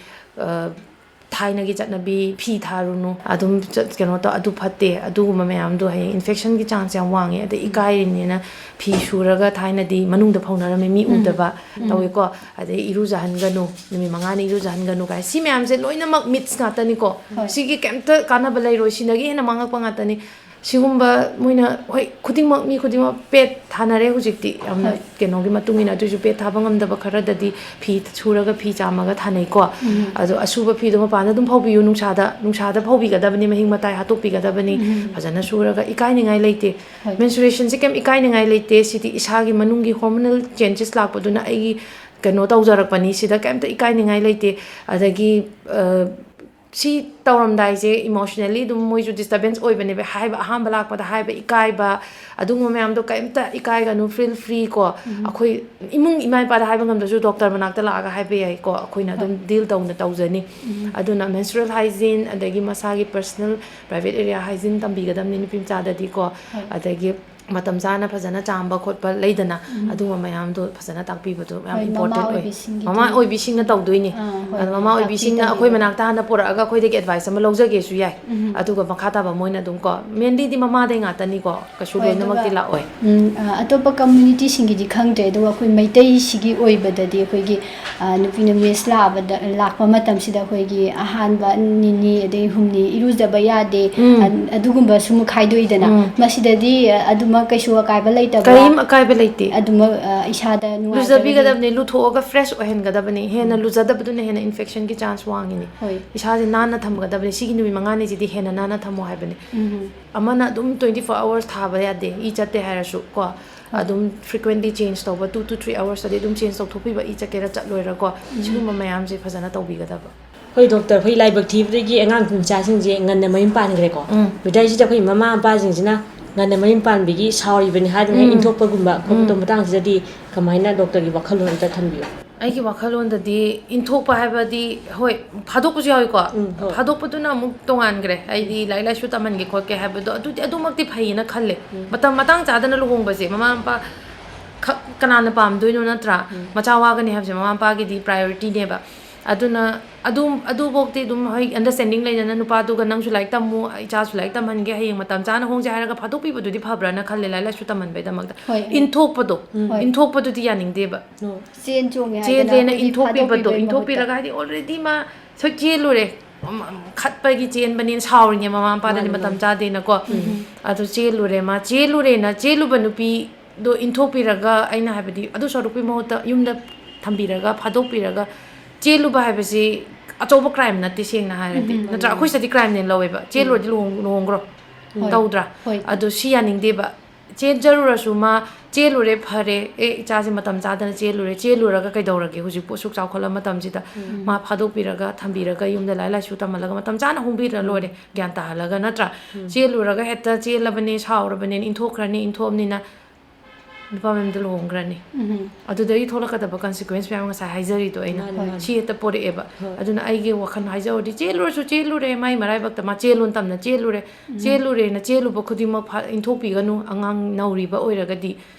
ꯊꯥꯏꯅꯒꯤ ꯆꯠꯅꯕꯤ ꯐꯤ ꯊꯥꯔꯨꯅꯨ, ꯑꯗꯨꯝ ꯆꯠ- ꯀꯩꯅꯣ ꯇꯧ, ꯑꯗꯨ ꯐꯠꯇꯦ, ꯑꯗꯨꯒꯨꯝꯕ ꯃꯌꯥꯝꯗꯣ ꯍꯌꯦꯡ ꯏꯟꯐꯦꯛꯁꯟꯒꯤ ꯆꯥꯟꯁ ꯌꯥꯝ ꯋꯥꯡꯉꯦ꯫ ꯑꯗꯩ ꯏꯀꯥꯏꯔꯤꯅꯦꯅ ꯐꯤ ꯁꯨꯔꯒ ꯊꯥꯏꯅꯗꯤ ꯃꯅꯨꯡꯗ ꯐꯧꯅꯔꯝꯃꯤ, ꯃꯤ ꯎꯗꯕ ꯇꯧꯋꯦꯀꯣ꯫ ꯑꯗꯩ ꯏꯔꯨꯖꯍꯟꯒꯅꯨ, ꯅꯨꯃꯤꯠ ꯃꯉꯥꯅꯤ ꯏꯔꯨꯖꯍꯟꯒꯅꯨ ꯀꯥꯏ, ꯁꯤ ꯃꯌꯥꯝꯁꯦ ꯂꯣꯏꯅꯃꯛ ꯃꯤꯠꯁ ꯉꯥꯛꯇꯅꯤꯀꯣ꯫ ꯍꯣꯏ꯫ ꯁꯤꯒꯤ ꯀꯩꯝꯇ ꯀꯥꯟꯅꯕ ꯂꯩꯔꯣꯏ, ꯁꯤꯗꯒꯤ ꯍꯦꯟꯅ ꯃꯥꯡꯉꯛꯄ ꯉꯥꯛꯇꯅꯤ꯫ ꯁꯤꯒꯨꯝꯕ ꯃꯣꯏꯅ, ꯍꯣꯏ, ꯈꯨꯗꯤꯡꯃꯛ, ꯃꯤ ꯈꯨꯗꯤꯡꯃꯛ ꯄꯦꯠ ꯊꯥꯅꯔꯦ ꯍꯧꯖꯤꯛꯇꯤ, ꯌꯥꯝꯅ ꯍꯣꯏ꯫ ꯀꯩꯅꯣꯒꯤ ꯃꯇꯨꯡ ꯏꯟꯅ꯫ ꯑꯗꯨꯏꯁꯨ ꯄꯦꯠ ꯊꯥꯕ ꯉꯝꯗꯕ ꯈꯔꯗꯗꯤ ꯐꯤ ꯁꯨꯔꯒ ꯐꯤ ꯆꯥꯝꯃꯒ ꯊꯥꯅꯩꯀꯣ꯫ ꯑꯗꯣ ꯑꯁꯨꯕ ꯐꯤꯗꯣ ꯃꯄꯥꯟꯗ ꯑꯗꯨꯝ ꯐꯧꯕꯤꯌꯨ, ꯅꯨꯡꯁꯥꯗ, ꯅꯨꯡꯁꯥꯗ ꯐꯧꯕꯤꯒꯗꯕꯅꯤ, ꯃꯍꯤꯛ ꯃꯇꯥꯏ ꯍꯥꯠꯇꯣꯛꯄꯤꯒꯗꯕꯅꯤ꯫ ꯐꯖꯅ ꯁꯨꯔꯒ, ꯏꯀꯥꯏꯅꯤꯡꯉꯥꯏ ꯂꯩꯇꯦ꯫ ꯍꯣꯏ꯫ ꯃꯦꯟꯁꯨꯔꯦꯁꯟꯁꯦ ꯀꯩꯝ ꯏꯀꯥꯏꯅꯤꯡꯉꯥꯏ ꯂꯩꯇꯦ, ꯁꯤꯗꯤ ꯏꯁꯥꯒꯤ ꯃꯅꯨꯡꯒꯤ ꯍꯣꯔꯃꯣꯅꯦꯜ ꯆꯦꯟꯖꯦꯁ ꯂꯥꯛꯄꯗꯨꯅ ꯑꯩꯒꯤ ꯀꯩꯅꯣ ꯇꯧꯖꯔꯛꯄꯅꯤ, ꯁꯤꯗ ꯀꯩꯝꯇ ꯏꯀꯥꯏꯅꯤꯡꯉꯥꯏ ꯂꯩꯇꯦ꯫ ꯑꯗꯒꯤ ꯑ, ꯁꯤ ꯇꯧꯔꯝꯗꯥꯏꯁꯦ ꯏꯃꯣꯁꯅꯦꯜꯂꯤ ꯑꯗꯨꯝ ꯃꯣꯏꯁꯨ ꯗꯤꯁꯇꯔꯕꯦꯟꯁ ꯑꯣꯏꯕꯅꯦꯕ꯫ ꯍꯥꯏꯕ, ꯑꯍꯥꯟꯕ ꯂꯥꯛꯄꯗ ꯍꯥꯏꯕ ꯏꯀꯥꯏꯕ, ꯑꯗꯨꯒꯨꯝꯕ ꯃꯌꯥꯝꯗꯣ ꯀꯩꯝꯇ ꯏꯀꯥꯏꯒꯅꯨ, ꯐꯤꯜ ꯐ꯭ꯔꯤ ꯀꯣ꯫ ꯑꯩꯈꯣꯏ ꯏꯃꯨꯡ ꯏꯃꯥ ꯏꯄꯥꯗ ꯍꯥꯏꯕ ꯉꯝꯗ꯭ꯔꯁꯨ ꯗꯣꯛꯇꯔ ꯃꯅꯥꯛꯇ ꯂꯥꯛꯑꯒ ꯍꯥꯏꯕ ꯌꯥꯏꯀꯣ, ꯑꯩꯈꯣꯏꯅ ꯑꯗꯨꯝ ꯗꯤꯜ ꯇꯧꯅ ꯇꯧꯖꯅꯤ꯫ ꯑꯗꯨꯅ ꯃꯦꯟꯁꯨꯔꯦꯜ ꯍꯥꯏꯖꯤꯟ, ꯑꯗꯒꯤ ꯃꯁꯥꯒꯤ ꯄꯔꯁꯅꯦꯜ ꯄ꯭ꯔꯥꯏꯚꯦꯠ ꯑꯦꯔꯤꯌꯥ ꯍꯥꯏꯖꯤꯟ ꯇꯝꯕꯤꯒꯗꯕꯅꯤ ꯅꯨꯄꯤ ꯃꯆꯥꯗꯗꯤꯀꯣ꯫ ꯑꯗꯒꯤ ꯃꯇꯝ ꯆꯥꯅ ꯐꯖꯅ ꯆꯥꯝꯕ ꯈꯣꯠꯄ ꯂꯩꯗꯅ, ꯑꯗꯨꯒꯨꯝꯕ ꯃꯌꯥꯝꯗꯣ ꯐꯖꯅ ꯇꯥꯛꯄꯤꯕꯗꯣ ꯌꯥꯝ ꯍꯣꯏ, ꯃꯃꯥ ꯏꯝꯄꯣꯔꯇꯦꯟ ꯑꯣꯏ꯫ ꯑꯣꯏꯕꯤꯁꯤꯡꯒꯤꯗꯤ ꯃꯃꯥ ꯑꯣꯏꯕꯤꯁꯤꯡꯅ ꯇꯧꯗꯣꯏꯅꯤ꯫ ꯑꯥ, ꯍꯣꯏ, ꯑꯗꯣ ꯃꯃꯥ ꯇꯥꯛꯄꯤ ꯑꯣꯏꯕꯤꯁꯤꯡꯅ ꯇꯝꯕꯤꯕ꯫ ꯑꯩꯈꯣꯏ ꯃꯅꯥꯛꯇ ꯍꯥꯟꯅ ꯄꯨꯔꯛꯑꯒ ꯑꯩꯈꯣꯏꯗꯒꯤ ꯑꯦꯗꯚꯥꯏꯁ ꯑꯃ ꯂꯧꯖꯒꯦꯁꯨ ꯌꯥꯏ꯫ ꯑꯗꯨꯒ ꯃꯈꯥ ꯇꯥꯕ ꯃꯣꯏꯅ ꯑꯗꯨꯝ ꯀꯣ, ꯃꯦꯟꯂꯤꯗꯤ ꯃꯃꯥꯗꯩ ꯉꯥꯛꯇꯅꯤꯀꯣ, ꯀꯩꯁꯨ ꯍꯣꯏ, ꯂꯣꯏꯅꯃꯛꯇꯤ ꯑꯗꯨꯒ, ꯂꯥꯛꯑꯣꯏ꯫ ꯎꯝ, ꯑ, ꯑꯇꯣꯞꯄ ꯀꯝꯃ꯭ꯌꯨꯅꯤꯇꯤꯁꯤꯡꯒꯤꯗꯤ ꯈꯪꯗ꯭ꯔꯦ, ꯑꯗꯨꯒ ꯑꯩꯈꯣꯏ ꯃꯩꯇꯩꯁꯤꯒꯤ ꯑꯣꯏꯕꯗꯗꯤ ꯑꯩꯈꯣꯏꯒꯤ, ꯑ, ꯅꯨꯄꯤꯅ ꯃꯦꯟꯁ ꯂꯥꯛꯑꯕꯗ, ꯂꯥꯛꯄ ꯃꯇꯝꯁꯤꯗ ꯑꯩꯈꯣꯏꯒꯤ ꯑꯍꯥꯟꯕ ꯅꯤꯅꯤ ꯑꯗꯩ ꯍꯨꯝꯅꯤ ꯏꯔꯨꯖꯕ ꯌꯥꯗꯦ, ꯑ-, ꯑꯗꯨꯒꯨꯝꯕꯁꯨ ꯑꯃꯨꯛ ꯈꯥꯏꯗꯣꯛꯏꯗꯅ꯫ ꯃꯁꯤꯗꯗꯤ, ꯑ, ꯑꯗꯨꯃꯛ ꯀꯩꯁꯨ ꯑꯀꯥꯏꯕ ꯂꯩꯇꯕ꯭ꯔꯥ? ꯀꯔꯤꯝ ꯑꯀꯥꯏꯕ ꯂꯩꯇꯦ꯫ ꯑꯗꯨꯃꯛ, ꯑ, ꯏꯁꯥꯗ ꯅꯨꯡꯉꯥꯏꯇꯕꯗꯤ ꯂꯨꯖꯕꯤꯒꯗꯕꯅꯤ, ꯂꯨꯊꯣꯛꯑꯒ ꯐ꯭ꯔꯦꯁ ꯑꯣꯏꯍꯟꯒꯗꯕꯅꯤ꯫ ꯍꯦꯟꯅ ꯂꯨꯖꯗꯕꯗꯨꯅ ꯍꯦꯟꯅ ꯏꯟꯐꯦꯛꯁꯟꯒꯤ ꯆꯥꯟꯁ ꯋꯥꯡꯉꯤꯅꯤ꯫ ꯍꯣꯏ꯫ ꯏꯁꯥꯁꯦ ꯅꯥꯟꯅ ꯊꯝꯒꯗꯕꯅꯤ꯫ ꯁꯤꯒꯤ ꯅꯨꯃꯤꯠ ꯃꯉꯥꯅꯤꯁꯤꯗꯤ ꯍꯦꯟꯅ ꯅꯥꯟꯅ ꯊꯝꯃꯣ ꯍꯥꯏꯕꯅꯤ꯫ ꯑꯃꯅ ꯑꯗꯨꯝ twenty four hours ꯊꯥꯕ ꯌꯥꯗꯦ, ꯏ ꯆꯠꯇꯦ ꯍꯥꯏꯔꯁꯨ ꯀꯣ꯫ ꯑꯗꯨꯝ frequently change ꯇꯧꯕ, two to three hours ꯇꯗꯤ ꯑꯗꯨꯝ ꯆꯦꯟꯖ ꯇꯧꯊꯣꯛꯄꯤꯕ, ꯏ ꯆꯠꯀꯦꯔꯥ ꯆꯠꯂꯣꯏꯔꯥ ꯀꯣ꯫ ꯁꯤꯒꯨꯝꯕ ꯃꯌꯥꯝꯁꯦ ꯐꯖꯅ ꯇꯧꯕꯤꯒꯗꯕ꯫ ꯍꯣꯏ ꯗꯣꯛꯇꯔ, ꯑꯩꯈꯣꯏ ꯂꯥꯏꯕꯛ ꯊꯤꯕꯗꯒꯤ ꯑꯉꯥꯡ ꯅꯨꯄꯤ ꯃꯆꯥꯁꯤꯡꯁꯦ ꯉꯟꯅ ꯃꯌꯨꯝ ꯄꯥꯟꯈ꯭ꯔꯦꯀꯣ꯫ ꯎꯝ꯫ ꯃꯗꯨꯗꯩꯁꯤꯗ ꯑꯩꯈꯣꯏ ꯃꯃꯥ ꯃꯄꯥꯁꯤꯡꯁꯤꯅ ꯉꯟꯅ ꯃꯌꯨꯝ ꯄꯥꯟꯕꯤꯒꯤ ꯁꯥꯎꯔꯤꯕꯅꯤ ꯍꯥꯏꯗꯨꯅ ꯎꯝ꯫ ꯏꯟꯊꯣꯛꯄꯒꯨꯝꯕ ꯈꯣꯠꯄꯗꯣ ꯎꯝ꯫ ꯃꯇꯥꯡꯁꯤꯗꯗꯤ ꯀꯃꯥꯏꯅ ꯗꯣꯛꯇꯔꯒꯤ ꯋꯥꯈꯜꯂꯣꯟ ꯑꯝꯇ ꯊꯝꯕꯤꯌꯨ? ꯑꯩꯒꯤ ꯋꯥꯈꯜꯂꯣꯟꯗꯗꯤ ꯏꯟꯊꯣꯛꯄ ꯍꯥꯏꯕꯗꯤ, ꯍꯣꯏ, ꯐꯥꯗꯣꯛꯄꯁꯨ ꯌꯥꯎꯏꯀꯣ꯫ ꯎꯝ, ꯍꯣꯏ꯫ ꯐꯥꯗꯣꯛꯄꯗꯨꯅ ꯑꯃꯨꯛ ꯇꯣꯉꯥꯟꯈ꯭ꯔꯦ꯫ ꯑꯩꯗꯤ ꯂꯥꯏꯔꯤꯛ ꯂꯥꯏꯁꯨ ꯇꯝꯍꯟꯒꯦ ꯈꯣꯠꯀꯦ ꯍꯥꯏꯕꯗꯣ ꯑꯗꯨꯗꯤ ꯑꯗꯨꯃꯛꯇꯤ ꯐꯩꯌꯦꯅ ꯈꯜꯂꯦ꯫ ꯃꯇꯝ ꯃꯇꯥꯡ ꯆꯥꯗꯅ ꯂꯨꯍꯣꯡꯕꯁꯦ ꯃꯃꯥ ꯃꯄꯥ ꯈꯛ ꯀꯅꯥꯅ ꯄꯥꯝꯗꯣꯏꯅꯣ, ꯅꯠꯇ꯭ꯔꯥ? ꯃꯆꯥ ꯋꯥꯒꯅꯤ ꯍꯥꯏꯕꯁꯦ ꯃꯃꯥ ꯃꯄꯥꯒꯤꯗꯤ priorityꯅꯦꯕ꯫ ꯑꯗꯨꯅ ꯑꯗꯨꯝ, ꯑꯗꯨꯐꯧꯗꯤ ꯑꯗꯨꯝ, ꯍꯣꯏ, understanding ꯂꯩꯅꯅ ꯅꯨꯄꯥꯗꯨꯒ ꯅꯪꯁꯨ ꯂꯥꯏꯔꯤꯛ ꯇꯝꯃꯨ, ꯏꯆꯥꯁꯨ ꯂꯥꯏꯔꯤꯛ ꯇꯝꯍꯟꯒꯦ, ꯍꯌꯦꯡ ꯃꯇꯝ ꯆꯥꯅ ꯍꯣꯡꯁꯦ ꯍꯥꯏꯔꯒ ꯐꯥꯗꯣꯛꯄꯤꯕꯗꯨꯗꯤ ꯐꯕ꯭ꯔꯥꯅ ꯈꯜꯂꯦ, ꯂꯥꯏꯔꯤꯛ ꯂꯥꯏꯁꯨ ꯇꯝꯍꯟꯕꯩꯗꯃꯛꯇ꯫ ꯍꯣꯏ꯫ ꯏꯟꯊꯣꯛꯄꯗꯣ, ꯍꯣꯏ꯫ ꯏꯟꯊꯣꯛꯄꯗꯨꯗꯤ ꯌꯥꯅꯤꯡꯗꯦꯕ꯫ ꯅꯣ꯫ ꯆꯦꯟ ꯆꯣꯡꯉꯦ ꯍꯥꯏꯗꯅ ꯆꯦꯜꯂꯦꯅ ꯑꯩꯈꯣꯏꯒꯤ ꯏꯟꯊꯣꯛꯄꯤꯕꯗꯣ, ꯐꯥꯗꯣꯛꯄꯤꯕꯒꯤ ꯃꯍꯨꯠꯇ꯫ ꯏꯟꯊꯣꯛꯄꯤꯔꯒ ꯍꯥꯏꯗꯤ already ꯃꯥ ꯁꯛ ꯆꯦꯜꯂꯨꯔꯦ, ꯎꯝ, ꯈꯠꯄꯒꯤ ꯆꯦꯟꯕꯅꯦꯅ ꯁꯥꯎꯔꯤꯅꯦ ꯃꯃꯥ ꯃꯄꯥꯗꯗꯤ, ꯃꯥꯅꯤ, ꯃꯇꯝ ꯃꯥꯅꯤ꯫ ꯆꯥꯗꯦꯅꯀꯣ꯫ ꯑꯗꯨ ꯆꯦꯜꯂꯨꯔꯦ, ꯃꯥ ꯆꯦꯜꯂꯨꯔꯦꯅ ꯆꯦꯜꯂꯨꯕ ꯅꯨꯄꯤꯗꯣ ꯏꯟꯊꯣꯛꯄꯤꯔꯒ, ꯑꯩꯅ ꯍꯥꯏꯕꯗꯤ ꯑꯗꯨ ꯁꯔꯨꯛꯀꯤ ꯃꯍꯨꯠꯇ ꯌꯨꯝꯗ ꯊꯝꯕꯤꯔꯒ, ꯐꯥꯗꯣꯛꯄꯤꯔꯒ ꯆꯦꯜꯂꯨꯕ ꯍꯥꯏꯕꯁꯤ ꯑꯆꯧꯕ crime ꯅꯠꯇꯦ, ꯁꯦꯡꯅ ꯍꯥꯏꯔꯗꯤ꯫ ꯅꯠꯇ꯭ꯔꯥ? ꯑꯩꯈꯣꯏ ꯁꯤꯗꯗꯤ crimeꯅꯦꯅ ꯂꯧꯋꯦꯕ꯫ ꯆꯦꯜꯂꯨꯔꯗꯤ ꯂꯨꯍꯣꯡ-, ꯂꯨꯍꯣꯡꯈ꯭ꯔꯣ꯫ ꯍꯣꯏ꯫ ꯇꯧꯗ꯭ꯔꯥ? ꯍꯣꯏ꯫ ꯑꯗꯨ ꯁꯤ ꯌꯥꯅꯤꯡꯗꯦꯕ꯫ ꯆꯦꯟꯖꯔꯨꯔꯁꯨ ꯃꯥ ꯆꯦꯜꯂꯨꯔꯦ, ꯐꯔꯦ, ꯑꯦ, ꯏꯆꯥꯁꯦ ꯃꯇꯝ ꯆꯥꯗꯅ ꯆꯦꯜꯂꯨꯔꯦ, ꯆꯦꯜꯂꯨꯔꯒ ꯀꯩꯗꯧꯔꯒꯦ? ꯍꯧꯖꯤꯛꯄꯨ ꯑꯁꯨꯛ ꯆꯥꯎꯈꯠꯂ ꯃꯇꯝꯁꯤꯗ ꯃꯥ ꯐꯥꯗꯣꯛꯄꯤꯔꯒ ꯊꯝꯕꯤꯔꯒ ꯌꯨꯝꯗ ꯂꯥꯏꯔꯤꯛ ꯂꯥꯏꯁꯨ ꯇꯝꯍꯜꯂꯒ ꯃꯇꯝ ꯆꯥꯅ ꯍꯣꯡꯕꯤꯔ ꯂꯣꯏꯔꯦ, ꯒ꯭ꯌꯥꯟ ꯇꯥꯍꯜꯂꯒ, ꯅꯠꯇ꯭ꯔꯥ? ꯆꯦꯜꯂꯨꯔꯒ ꯍꯦꯛꯇ ꯆꯦꯜꯂꯕꯅꯦ, ꯁꯥꯎꯔꯕꯅꯦ, ꯏꯟꯊꯣꯛꯈ꯭ꯔꯅꯤ, ꯏꯟꯊꯣꯛꯑꯕꯅꯤꯅ ꯅꯨꯄꯥ ꯃꯌꯨꯝꯗ ꯂꯨꯍꯣꯡꯈ꯭ꯔꯅꯤ꯫ ꯎꯝ꯫ ꯑꯗꯨꯗꯒꯤ ꯊꯣꯛꯂꯛꯀꯗꯕ consequence ꯃꯌꯥꯝ ꯉꯁꯥꯏ ꯍꯥꯏꯖꯔꯤꯗꯣ ꯑꯩꯅ ꯃꯥꯅꯤ, ꯃꯥꯅꯤ꯫ ꯁꯤ ꯍꯦꯛꯇ ꯄꯣꯔꯛꯑꯦꯕ꯫ ꯍꯣꯏ꯫ ꯑꯗꯨꯅ ꯑꯩꯒꯤ ꯋꯥꯈꯜ ꯍꯥꯏꯖꯧꯔꯗꯤ ꯆꯦꯜꯂꯨꯔꯁꯨ ꯆꯦꯜꯂꯨꯔꯦ, ꯃꯥꯏ ꯃꯔꯥꯏꯕꯛꯇ ꯃꯥ ꯆꯦꯜꯂꯣꯅ ꯇꯝꯅ ꯆꯦꯜꯂꯨꯔꯦ꯫ ꯆꯦꯜꯂꯨꯔꯦꯅ ꯆꯦꯜꯂꯨꯕ ꯈꯨꯗꯤꯡꯃꯛ ꯐꯥ-, ꯏꯟꯊꯣꯛꯄꯤꯒꯅꯨ꯫ ꯑꯉꯥꯡ ꯅꯧꯔꯤꯕ ꯑꯣꯏꯔꯒꯗꯤ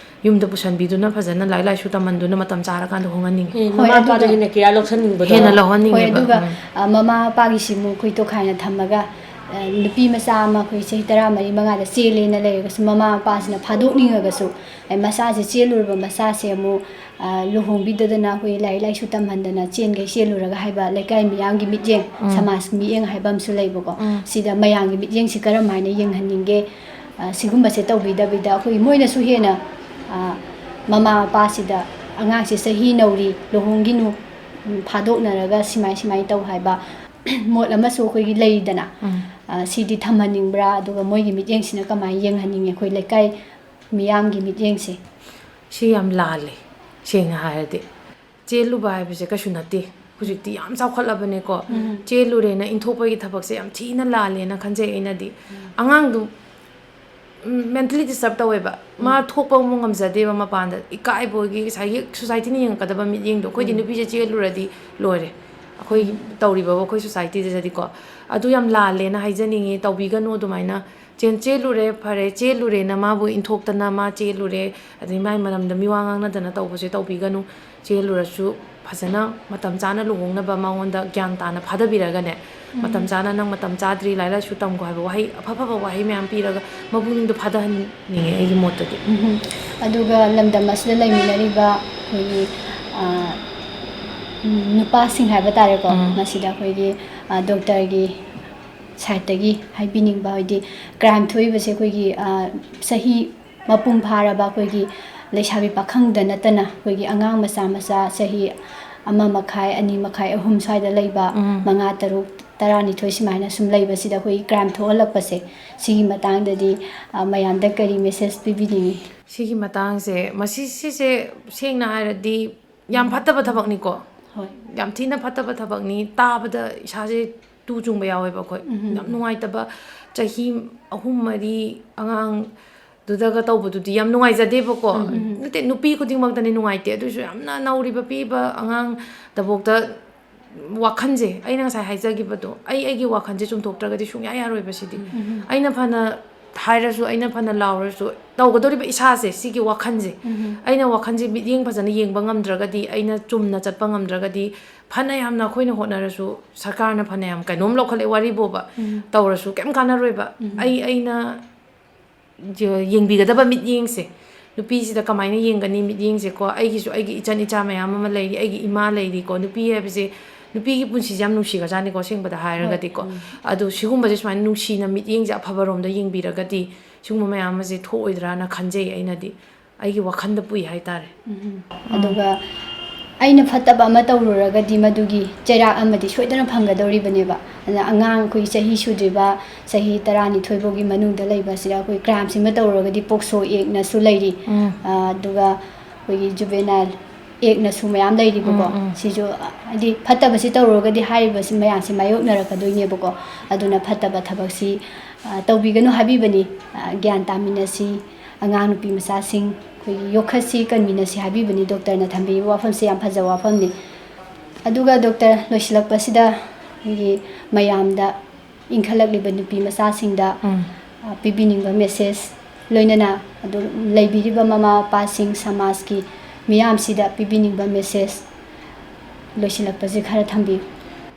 ꯌꯨꯝꯗ ꯄꯨꯁꯟꯕꯤꯗꯨꯅ ꯐꯖꯅ ꯂꯥꯏꯔꯤꯛ ꯂꯥꯏꯁꯨ ꯇꯝꯍꯟꯗꯨꯅ ꯃꯇꯝ ꯆꯥꯔꯀꯥꯟꯗ ꯍꯣꯡꯍꯟꯅꯤꯡꯉꯤ꯫ ꯑꯦ, ꯍꯣꯏ, ꯃꯃꯥ ꯃꯄꯥꯗ ꯑꯗꯨꯒ ꯍꯦꯟꯅ care ꯂꯧꯁꯟꯅꯤꯡꯕꯗꯣ꯫ ꯍꯦꯟꯅ ꯍꯣꯏ, ꯂꯧꯍꯟꯅꯤꯡꯉꯦꯕ꯫ ꯑꯗꯨꯒ ꯎꯝ꯫ ꯑ, ꯃꯃꯥ ꯃꯄꯥꯒꯤꯁꯤꯃꯨꯛ ꯑꯩꯈꯣꯏ ꯇꯣꯈꯥꯏꯅ ꯊꯝꯃꯒ, ꯑ, ꯅꯨꯄꯤ ꯃꯆꯥ ꯑꯃ ꯑꯩꯈꯣꯏ ꯆꯍꯤ ꯇꯔꯥꯃꯔꯤ ꯃꯉꯥꯗ ꯆꯦꯜꯂꯦꯅ ꯂꯩꯔꯒꯁꯨ ꯃꯃꯥ ꯃꯄꯥꯁꯤꯅ ꯐꯥꯗꯣꯛꯅꯤꯡꯉꯒꯁꯨ, ꯑ, ꯃꯆꯥꯁꯦ ꯆꯦꯜꯂꯨꯔꯕ ꯃꯆꯥꯁꯦ ꯑꯃꯨꯛ, ꯑ, ꯂꯨꯍꯣꯡꯕꯤꯗꯗꯅ ꯑꯩꯈꯣꯏ ꯂꯥꯏꯔꯤꯛ ꯂꯥꯏꯁꯨ ꯇꯝꯍꯟꯗꯅ ꯆꯦꯟꯈꯩ ꯆꯦꯜꯂꯨꯔꯒ ꯍꯥꯏꯕ ꯂꯩꯀꯥꯏ ꯃꯤꯌꯥꯝꯒꯤ ꯃꯤꯠꯌꯦꯡ, ꯁꯃꯥꯖ ꯃꯤꯠꯌꯦꯡ ꯍꯥꯏꯕ ꯑꯃꯁꯨ ꯂꯩꯕꯀꯣ꯫ ꯁꯤꯗ ꯃꯌꯥꯝꯒꯤ ꯃꯤꯠꯌꯦꯡꯁꯤ ꯀꯔꯝ ꯍꯥꯏꯅ ꯌꯦꯡꯍꯟꯅꯤꯡꯒꯦ? ꯑ, ꯁꯤꯒꯨꯝꯕꯁꯦ ꯇꯧꯕꯤꯗꯕꯤꯗ ꯑꯩꯈꯣꯏ ꯃꯣꯏꯅꯁꯨ ꯍꯦꯟꯅ, ꯑ, ꯃꯃꯥ ꯃꯄꯥꯁꯤꯗ ꯑꯉꯥꯡꯁꯦ ꯆꯍꯤ ꯅꯧꯔꯤ, ꯂꯨꯍꯣꯡꯈꯤꯅꯨ, ꯎꯝ, ꯐꯥꯗꯣꯛꯅꯔꯒ ꯁꯤꯃꯥꯏ ꯁꯤꯃꯥꯏ ꯇꯧ ꯍꯥꯏꯕ ꯃꯣꯠ ꯑꯃꯁꯨ ꯑꯩꯈꯣꯏꯒꯤ ꯂꯩꯗꯅ, ꯑ, ꯁꯤꯗꯤ ꯊꯝꯍꯟꯅꯤꯡꯕ꯭ꯔꯥ? ꯑꯗꯨꯒ ꯃꯣꯏꯒꯤ ꯃꯤꯠꯌꯦꯡꯁꯤꯅ ꯀꯃꯥꯏꯅ ꯌꯦꯡꯍꯟꯅꯤꯡꯉꯤ ꯑꯩꯈꯣꯏ ꯂꯩꯀꯥꯏ ꯃꯤꯌꯥꯝꯒꯤ ꯃꯤꯠꯌꯦꯡꯁꯦ? ꯁꯤ ꯌꯥꯝ ꯂꯥꯜꯂꯦ, ꯁꯦꯡꯅ ꯍꯥꯏꯔꯗꯤ꯫ ꯆꯦꯜꯂꯨꯕ ꯍꯥꯏꯕꯁꯦ ꯀꯩꯁꯨ ꯅꯠꯇꯦ꯫ ꯍꯧꯖꯤꯛꯇꯤ ꯌꯥꯝ ꯆꯥꯎꯈꯠꯂꯕꯅꯦꯀꯣ꯫ ꯆꯦꯜꯂꯨꯔꯦꯅ ꯏꯟꯊꯣꯛꯄꯒꯤ ꯊꯕꯛꯁꯦ ꯌꯥꯝ ꯊꯤꯅ ꯂꯥꯜꯂꯦꯅ ꯈꯟꯖꯩ ꯑꯩꯅꯗꯤ꯫ ꯑꯉꯥꯡꯗꯨ ꯃꯦꯟꯇꯦꯂꯤ ꯗꯤꯁꯇꯔꯕ ꯇꯧꯋꯦꯕ꯫ ꯃꯥ ꯊꯣꯛꯄ ꯑꯃꯨꯛ ꯉꯝꯖꯗꯦꯕ ꯃꯄꯥꯟꯗ, ꯏꯀꯥꯏꯕꯒꯤ ꯉꯁꯥꯏꯒꯤ ꯁꯣꯁꯥꯏꯇꯤꯅ ꯌꯦꯡꯉꯛꯀꯗꯕ ꯃꯤꯠꯌꯦꯡꯗꯣ꯫ ꯑꯩꯈꯣꯏꯗꯤ ꯅꯨꯄꯤꯁꯦ ꯆꯦꯜꯂꯨꯔꯗꯤ ꯂꯣꯏꯔꯦ꯫ ꯑꯩꯈꯣꯏ ꯇꯧꯔꯤꯕ ꯑꯩꯈꯣꯏ ꯁꯣꯁꯥꯏꯇꯤꯗꯗꯤꯀꯣ꯫ ꯑꯗꯨ ꯌꯥꯝ ꯂꯥꯜꯂꯦꯅ ꯍꯥꯏꯖꯅꯤꯡꯉꯤ꯫ ꯇꯧꯕꯤꯒꯅꯨ ꯑꯗꯨꯃꯥꯏꯅ꯫ ꯆꯦꯟ-, ꯆꯦꯜꯂꯨꯔꯦ, ꯐꯔꯦ, ꯆꯦꯜꯂꯨꯔꯦꯅ ꯃꯥꯕꯨ ꯏꯟꯊꯣꯛꯇꯅ ꯃꯥ ꯆꯦꯜꯂꯨꯔꯦ, ꯑꯗꯩ ꯃꯥꯏ ꯃꯔꯝꯗ ꯃꯤꯋꯥ ꯉꯥꯡꯅꯗꯅ ꯇꯧꯕꯁꯦ ꯇꯧꯕꯤꯒꯅꯨ꯫ ꯆꯦꯜꯂꯨꯔꯁꯨ ꯐꯖꯅ ꯃꯇꯝ ꯆꯥꯅ ꯂꯨꯍꯣꯡꯅꯕ ꯃꯉꯣꯟꯗ ꯒ꯭ꯌꯥꯟ ꯇꯥꯅ ꯐꯥꯗꯕꯤꯔꯒꯅꯦ, ꯃꯇꯝ ꯆꯥꯅ "ꯅꯪ ꯃꯇꯝ ꯆꯥꯗ꯭ꯔꯤ, ꯂꯥꯏꯔꯤꯛ ꯂꯥꯏꯁꯨ ꯇꯝꯈꯣ" ꯍꯥꯏꯕ ꯋꯥꯍꯩ, ꯑꯐ ꯑꯐꯕ ꯋꯥꯍꯩ ꯃꯌꯥꯝ ꯄꯤꯔꯒ ꯃꯄꯨꯛꯅꯤꯡꯗꯣ ꯐꯥꯗꯍꯟꯅꯤꯡꯉꯦ ꯑꯩꯒꯤ ꯃꯣꯠꯇꯗꯤ꯫ ꯎꯝ꯫ ꯑꯗꯨꯒ ꯂꯝꯗꯝ ꯑꯁꯤꯗ ꯂꯩꯃꯤꯟꯅꯔꯤꯕ ꯑꯩꯈꯣꯏꯒꯤ, ꯑ, ꯎꯝ, ꯅꯨꯄꯥꯁꯤꯡ ꯍꯥꯏꯕ ꯇꯥꯔꯦꯀꯣ, ꯎꯝ꯫ ꯃꯁꯤꯗ ꯑꯩꯈꯣꯏꯒꯤ, ꯑ, ꯗꯣꯛꯇꯔꯒꯤ ꯁꯥꯏꯠꯇꯒꯤ ꯍꯥꯏꯕꯤꯅꯤꯡꯕ, ꯍꯥꯏꯗꯤ ꯀ꯭ꯔꯥꯏꯝ ꯊꯣꯛꯏꯕꯁꯦ ꯑꯩꯈꯣꯏꯒꯤ, ꯑ, ꯆꯍꯤ ꯃꯄꯨꯡ ꯐꯥꯔꯕ ꯑꯩꯈꯣꯏꯒꯤ ꯂꯩꯁꯥꯕꯤ ꯄꯥꯈꯪꯗ ꯅꯠꯇꯅ ꯑꯩꯈꯣꯏꯒꯤ ꯑꯉꯥꯡ ꯃꯆꯥ ꯃꯆꯥ ꯆꯍꯤ ꯑꯃ ꯃꯈꯥꯏ, ꯑꯅꯤ ꯃꯈꯥꯏ, ꯑꯍꯨꯝ ꯁ꯭ꯋꯥꯏꯗ ꯂꯩꯕ, ꯎꯝ꯫ ꯃꯉꯥ, ꯇꯔꯨꯛ, ꯇꯔꯥꯅꯤꯊꯣꯏ ꯁꯨꯃꯥꯏꯅ ꯁꯨꯝ ꯂꯩꯕꯁꯤꯗ ꯑꯩꯈꯣꯏꯒꯤ ꯀ꯭ꯔꯥꯏꯝ ꯊꯣꯛꯍꯜꯂꯛꯄꯁꯦ, ꯁꯤꯒꯤ ꯃꯇꯥꯡꯗꯗꯤ, ꯑ, ꯃꯌꯥꯝꯗ ꯀꯔꯤ ꯃꯦꯁꯦꯖ ꯄꯤꯕꯤꯅꯤꯡꯉꯤ? ꯁꯤꯒꯤ ꯃꯇꯥꯡꯁꯦ, ꯃꯁꯤ, ꯁꯤꯁꯦ ꯁꯦꯡꯅ ꯍꯥꯏꯔꯗꯤ ꯌꯥꯝ ꯐꯠꯇꯕ ꯊꯕꯛꯅꯤꯀꯣ꯫ ꯍꯣꯏ꯫ ꯌꯥꯝ ꯊꯤꯅ ꯐꯠꯇꯕ ꯊꯕꯛꯅꯤ꯫ ꯇꯥꯕꯗ ꯏꯁꯥꯁꯦ ꯇꯨ ꯆꯨꯡꯕ ꯌꯥꯎꯋꯦꯕ ꯑꯩꯈꯣꯏ꯫ ꯎꯝ꯫ ꯌꯥꯝ ꯅꯨꯡꯉꯥꯏꯇꯕ, ꯆꯍꯤ ꯑꯍꯨꯝ ꯃꯔꯤ ꯑꯉꯥꯡꯗꯨꯗꯒ ꯇꯧꯕꯗꯨꯗꯤ ꯌꯥꯝ ꯅꯨꯡꯉꯥꯏꯖꯗꯦꯕꯀꯣ꯫ ꯎꯝ꯫ ꯅꯠꯇꯦ, ꯅꯨꯄꯤ ꯈꯨꯗꯤꯡꯃꯛꯇꯅꯤ ꯅꯨꯡꯉꯥꯏꯇꯦ, ꯑꯗꯨꯏꯁꯨ ꯌꯥꯝꯅ ꯅꯧꯔꯤꯕ ꯄꯤꯛꯏꯕ ꯑꯉꯥꯡꯗꯐꯥꯎꯗ ꯋꯥꯈꯜꯁꯦ, ꯑꯩꯅ ꯉꯁꯥꯏ ꯍꯥꯏꯖꯈꯤꯕꯗꯣ, ꯑꯩ ꯑꯩꯒꯤ ꯋꯥꯈꯜꯁꯦ ꯆꯨꯝꯊꯣꯛꯇ꯭ꯔꯒꯗꯤ ꯁꯨꯡꯌꯥ ꯌꯥꯔꯣꯏꯕ ꯁꯤꯗꯤ꯫ ꯎꯝ꯫ ꯑꯩꯅ ꯐꯅ ꯍꯥꯏꯔꯁꯨ, ꯑꯩꯅ ꯐꯅ ꯂꯥꯎꯔꯁꯨ, ꯇꯧꯒꯗꯧꯔꯤꯕ ꯏꯁꯥꯁꯦ, ꯁꯤꯒꯤ ꯋꯥꯈꯜꯁꯦ, ꯎꯝ꯫ ꯑꯩꯅ ꯋꯥꯈꯜꯁꯦ ꯃꯤꯠꯌꯦꯡ ꯐꯖꯅ ꯌꯦꯡꯕ ꯉꯝꯗ꯭ꯔꯒꯗꯤ, ꯑꯩꯅ ꯆꯨꯝꯅ ꯆꯠꯄ ꯉꯝꯗ꯭ꯔꯒꯗꯤ, ꯐꯅ ꯌꯥꯝꯅ ꯑꯩꯈꯣꯏꯅ ꯍꯣꯠꯅꯔꯁꯨ, ꯁꯔꯀꯥꯔꯅ ꯐꯅ ꯌꯥꯝ ꯀꯩꯅꯣꯝ ꯂꯧꯈꯠꯂꯦ ꯋꯥꯔꯤꯕꯣꯕ, ꯎꯝ꯫ ꯇꯧꯔꯁꯨ ꯀꯩꯝ ꯀꯥꯟꯅꯔꯣꯏꯕ꯫ ꯎꯝ꯫ ꯑꯩ, ꯑꯩꯅ ꯌꯦꯡꯕꯤꯒꯗꯕ ꯃꯤꯠꯌꯦꯡꯁꯦ, ꯅꯨꯄꯤꯁꯤꯗ ꯀꯃꯥꯏꯅ ꯌꯦꯡꯒꯅꯤ ꯃꯤꯠꯌꯦꯡꯁꯦꯀꯣ? ꯑꯩꯒꯤꯁꯨ ꯑꯩꯒꯤ ꯏꯆꯟ ꯏꯆꯥ ꯃꯌꯥꯝ ꯑꯃ ꯂꯩꯔꯤ, ꯑꯩꯒꯤ ꯏꯃꯥ ꯂꯩꯔꯤꯀꯣ꯫ ꯅꯨꯄꯤ ꯍꯥꯏꯕꯁꯦ, ꯅꯨꯄꯤꯒꯤ ꯄꯨꯟꯁꯤꯁꯦ ꯌꯥꯝ ꯅꯨꯡꯁꯤꯈ꯭ꯔꯖꯥꯠꯅꯤꯀꯣ, ꯑꯁꯦꯡꯕꯗ ꯍꯥꯏꯔꯒꯗꯤꯀꯣ꯫ ꯍꯣꯏ, ꯎꯝ꯫ ꯑꯗꯣ ꯁꯤꯒꯨꯝꯕꯁꯦ ꯁꯨꯃꯥꯏꯅ ꯅꯨꯡꯁꯤꯅ ꯃꯤꯠꯌꯦꯡꯁꯦ ꯑꯐꯕꯔꯣꯝꯗ ꯌꯦꯡꯕꯤꯔꯒꯗꯤ, ꯁꯤꯒꯨꯝꯕ ꯃꯌꯥꯝ ꯑꯁꯦ ꯊꯣꯛꯑꯣꯏꯗ꯭ꯔꯥꯅ ꯈꯟꯖꯩ ꯑꯩꯅꯗꯤ꯫ ꯑꯩꯒꯤ ꯋꯥꯈꯜꯗ ꯄꯨꯏ ꯍꯥꯏꯇꯥꯔꯦ꯫ ꯎꯝ꯫ ꯑꯗꯨꯒ ꯑꯩꯅ ꯐꯠꯇꯕ ꯑꯃ ꯇꯧꯔꯨꯔꯒꯗꯤ ꯃꯗꯨꯒꯤ ꯆꯩꯔꯥꯛ ꯑꯃꯗꯤ ꯁꯣꯏꯗꯅ ꯐꯪꯒꯗꯧꯔꯤꯕꯅꯦꯕ꯫ ꯑꯗꯨꯅ ꯑꯉꯥꯡ ꯑꯩꯈꯣꯏ ꯆꯍꯤ ꯁꯨꯗ꯭ꯔꯤꯕ, ꯆꯍꯤ ꯇꯔꯥꯅꯤꯊꯣꯏ ꯐꯥꯎꯒꯤ ꯃꯅꯨꯡꯗ ꯂꯩꯕ ꯑꯁꯤꯗ ꯑꯩꯈꯣꯏ ꯀ꯭ꯔꯥꯏꯝꯁꯤꯃ ꯇꯧꯔꯨꯔꯒꯗꯤ ꯄꯣꯛꯁꯣ ꯑꯦꯛꯅꯁꯨ ꯂꯩꯔꯤ꯫ ꯎꯝ꯫ ꯑ, ꯑꯗꯨꯒ ꯑꯩꯈꯣꯏꯒꯤ ꯖꯨꯕꯦꯅꯥꯏꯜ ꯑꯦꯛꯅꯁꯨ ꯃꯌꯥꯝ ꯂꯩꯔꯤꯕꯀꯣ꯫ ꯎꯝ, ꯎꯝ꯫ ꯁꯤꯁꯨ, ꯑ, ꯍꯥꯏꯗꯤ ꯐꯠꯇꯕꯁꯤ ꯇꯧꯔꯨꯔꯒꯗꯤ ꯍꯥꯏꯔꯤꯕꯁꯤ ꯃꯌꯥꯝꯁꯤ ꯃꯥꯌꯣꯛꯅꯔꯛꯀꯗꯣꯏꯅꯦꯕꯀꯣ꯫ ꯑꯗꯨꯅ ꯐꯠꯇꯕ ꯊꯕꯛꯁꯤ ꯑ, ꯇꯧꯕꯤꯒꯅꯨ ꯍꯥꯏꯕꯤꯕꯅꯤ꯫ ꯑ, ꯒ꯭ꯌꯥꯟ ꯇꯥꯃꯤꯟꯅꯁꯤ, ꯑꯉꯥꯡ ꯅꯨꯄꯤ ꯃꯆꯥꯁꯤꯡ ꯑꯩꯈꯣꯏꯒꯤ ꯌꯣꯛꯈꯠꯁꯤ, ꯀꯟꯃꯤꯟꯅꯁꯤ ꯍꯥꯏꯕꯤꯕꯅꯤ꯫ ꯗꯣꯛꯇꯔꯅ ꯊꯝꯕꯤꯔꯤꯕ ꯋꯥꯐꯝꯁꯦ ꯌꯥꯝ ꯐꯖꯕ ꯋꯥꯐꯝꯅꯤ꯫ ꯑꯗꯨꯒ ꯗꯣꯛꯇꯔ, ꯂꯣꯏꯁꯤꯜꯂꯛꯄꯁꯤꯗ ꯑꯩꯈꯣꯏꯒꯤ ꯃꯌꯥꯝꯗ, ꯏꯟꯈꯠꯂꯛꯂꯤꯕ ꯅꯨꯄꯤ ꯃꯆꯥꯁꯤꯡꯗ, ꯎꯝ꯫ ꯑ, ꯄꯤꯕꯤꯅꯤꯡꯕ ꯃꯦꯁꯦꯖ, ꯂꯣꯏꯅꯅ ꯑꯗꯨ ꯂꯩꯕꯤꯔꯤꯕ ꯃꯃꯥ ꯃꯄꯥꯁꯤꯡ, ꯁꯃꯥꯖꯀꯤ ꯃꯤꯌꯥꯝꯁꯤꯗ ꯄꯤꯕꯤꯅꯤꯡꯕ ꯃꯦꯁꯦꯖ, ꯂꯣꯏꯁꯤꯜꯂꯛꯄꯁꯦ ꯈꯔ ꯊꯝꯕꯤꯌꯨ꯫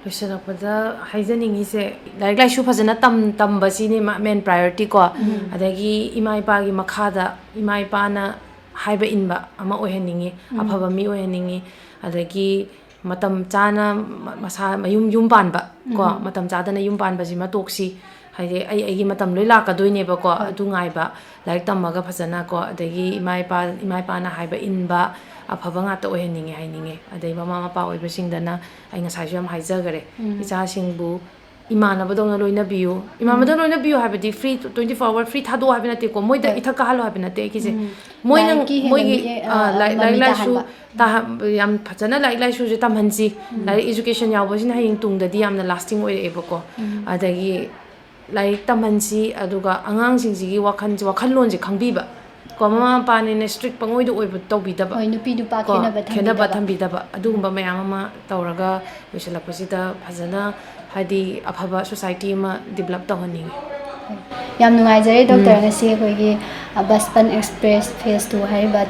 ꯂꯣꯏꯁꯤꯜꯂꯛꯄꯗ ꯍꯥꯏꯖꯅꯤꯡꯉꯤꯁꯦ, ꯂꯥꯏꯔꯤꯛ ꯂꯥꯏꯁꯨ ꯐꯖꯅ ꯇꯝ-, ꯇꯝꯕꯁꯤꯅꯤ ꯃ-, ꯃꯦꯟ ꯄ꯭ꯔꯥꯏꯌꯣꯔꯤꯇꯤ ꯀꯣ꯫ ꯎꯝ꯫ ꯑꯗꯒꯤ ꯏꯃꯥ ꯏꯄꯥꯒꯤ ꯃꯈꯥꯗ, ꯏꯃꯥ ꯏꯄꯥꯅ ꯍꯥꯏꯕ ꯏꯟꯕ ꯑꯃ ꯑꯣꯏꯍꯟꯅꯤꯡꯉꯤ, ꯎꯝ꯫ ꯑꯐꯕ ꯃꯤ ꯑꯣꯏꯍꯟꯅꯤꯡꯉꯤ꯫ ꯑꯗꯒꯤ ꯃꯇꯝ ꯆꯥꯅ ꯃ-, ꯃꯁꯥ ꯃꯌꯨꯝ, ꯌꯨꯝ ꯄꯥꯟꯕ ꯀꯣ, ꯎꯝ꯫ ꯃꯇꯝ ꯆꯥꯗꯅ ꯌꯨꯝ ꯄꯥꯟꯕꯁꯤꯃ ꯇꯣꯛꯁꯤ꯫ ꯍꯥꯏꯗꯤ ꯑꯩ, ꯑꯩꯒꯤ ꯃꯇꯝ ꯂꯣꯏ ꯂꯥꯛꯀꯗꯣꯏꯅꯦꯕꯀꯣ, ꯍꯣꯏ꯫ ꯑꯗꯨ ꯉꯥꯏꯕ, ꯂꯥꯏꯔꯤꯛ ꯇꯝꯃꯒ ꯐꯖꯅ ꯀꯣ, ꯑꯗꯒꯤ ꯏꯃꯥ ꯏꯄꯥ, ꯏꯃꯥ ꯏꯄꯥꯅ ꯍꯥꯏꯕ ꯏꯟꯕ, ꯑꯐꯕ ꯉꯥꯛꯇ ꯑꯣꯏꯍꯟꯅꯤꯡꯉꯦ ꯍꯥꯏꯅꯤꯡꯉꯦ꯫ ꯑꯗꯩ ꯃꯃꯥ ꯃꯄꯥ ꯑꯣꯏꯕꯁꯤꯡꯗꯅ ꯑꯩ ꯉꯁꯥꯏꯁꯨ ꯌꯥꯝ ꯍꯥꯏꯖꯈꯔꯦ, ꯎꯝ꯫ ꯏꯆꯥꯁꯤꯡꯕꯨ ꯏꯃꯥꯟꯅꯕꯗꯧꯅ ꯂꯣꯏꯅꯕꯤꯌꯨ꯫ ꯏꯃꯥꯟꯅꯕꯗ ꯎꯝ꯫ ꯂꯣꯏꯅꯕꯤꯌꯨ ꯍꯥꯏꯕꯗꯤ free, twenty four hour free ꯊꯥꯗꯣꯛꯑꯣ ꯍꯥꯏꯕ ꯅꯠꯇꯦꯀꯣ, ꯃꯣꯏꯗ ꯍꯣꯏ꯫ ꯏꯊꯛ ꯀꯥꯍꯜꯂꯣ ꯍꯥꯏꯕ ꯅꯠꯇꯦ ꯑꯩꯒꯤꯁꯦ꯫ ꯎꯝ꯫ ꯃꯣꯏꯅ, ꯂꯥꯏꯔꯤꯛꯀꯤ ꯍꯦꯟꯅ ꯃꯣꯏꯒꯤ, ꯃꯤꯠꯌꯦꯡ, ꯑ, ꯑ, ꯂꯥꯏ-, ꯂꯥꯏꯔꯤꯛ ꯃꯃꯤ ꯂꯥꯏꯁꯨ ꯇꯥꯍꯟꯕ꯫ ꯇꯥꯍ-, ꯌꯥꯝ ꯐꯖꯅ ꯂꯥꯏꯔꯤꯛ ꯂꯥꯏꯁꯨꯁꯦ ꯇꯝꯍꯟꯁꯤ꯫ ꯎꯝ꯫ ꯂꯥꯏꯔꯤꯛ education ꯌꯥꯎꯕꯁꯤꯅ ꯍꯌꯦꯡ ꯇꯨꯡꯗꯗꯤ ꯌꯥꯝꯅ lasting ꯑꯣꯏꯔꯛꯑꯦꯕꯀꯣ꯫ ꯎꯝ꯫ ꯑꯗꯒꯤ ꯂꯥꯏꯔꯤꯛ ꯇꯝꯍꯟꯁꯤ, ꯑꯗꯨꯒ ꯑꯉꯥꯡꯁꯤꯡꯁꯤꯒꯤ ꯋꯥꯈꯜꯁꯦ, ꯋꯥꯈꯜꯂꯣꯟꯁꯦ ꯈꯪꯕꯤꯕ ꯀꯣ꯫ ꯃꯃꯥ ꯃꯄꯥꯅꯤꯅ strict ꯄꯪꯑꯣꯏꯗ ꯑꯣꯏꯕ ꯇꯧꯕꯤꯗꯕ ꯍꯣꯏ, ꯅꯨꯄꯤ ꯅꯨꯄꯥ ꯀꯣ, ꯈꯦꯠꯅꯕ ꯈꯦꯠꯅꯕ ꯊꯝꯕꯤꯗꯕ꯫ ꯊꯝꯕꯤꯗꯕ, ꯑꯗꯨꯒꯨꯝꯕ ꯃꯌꯥꯝ ꯑꯃ ꯇꯧꯔꯒ ꯂꯣꯏꯁꯤꯜꯂꯛꯄꯁꯤꯗ ꯐꯖꯅ, ꯍꯥꯏꯗꯤ, ꯑꯐꯕ society ꯑꯃ develop ꯇꯧꯍꯟꯅꯤꯡꯉꯤ꯫ ꯌꯥꯝ ꯅꯨꯡꯉꯥꯏꯖꯔꯦ, ꯗꯣꯛꯇꯔ, ꯎꯝ꯫ ꯉꯁꯤ ꯑꯩꯈꯣꯏꯒꯤ, ꯑ, ꯕꯁꯄꯟ Express Phase Two ꯍꯥꯏꯔꯤꯕ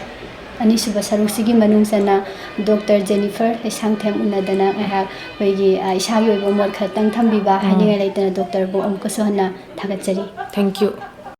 ꯑꯅꯤꯁꯨꯕ ꯁꯔꯨꯛꯁꯤꯒꯤ ꯃꯅꯨꯡ ꯆꯟꯅ ꯗꯣꯛꯇꯔ ꯖꯦꯅꯤꯐꯔ ꯂꯩꯁꯥꯡꯊꯦꯝ ꯎꯅꯗꯅ ꯉꯥꯏꯍꯥꯛ ꯑꯩꯈꯣꯏꯒꯤ, ꯑ, ꯏꯁꯥꯒꯤ ꯑꯣꯏꯕ ꯃꯣꯠ ꯈꯔꯇꯪ ꯊꯝꯕꯤꯕ, ꯎꯝ꯫ ꯍꯥꯏꯅꯤꯡꯉꯥꯏ ꯂꯩꯇꯅ ꯗꯣꯛꯇꯔꯕꯨ ꯑꯃꯨꯛꯀꯁꯨ ꯍꯟꯅ ꯊꯥꯒꯠꯆꯔꯤ꯫ Thank you꯫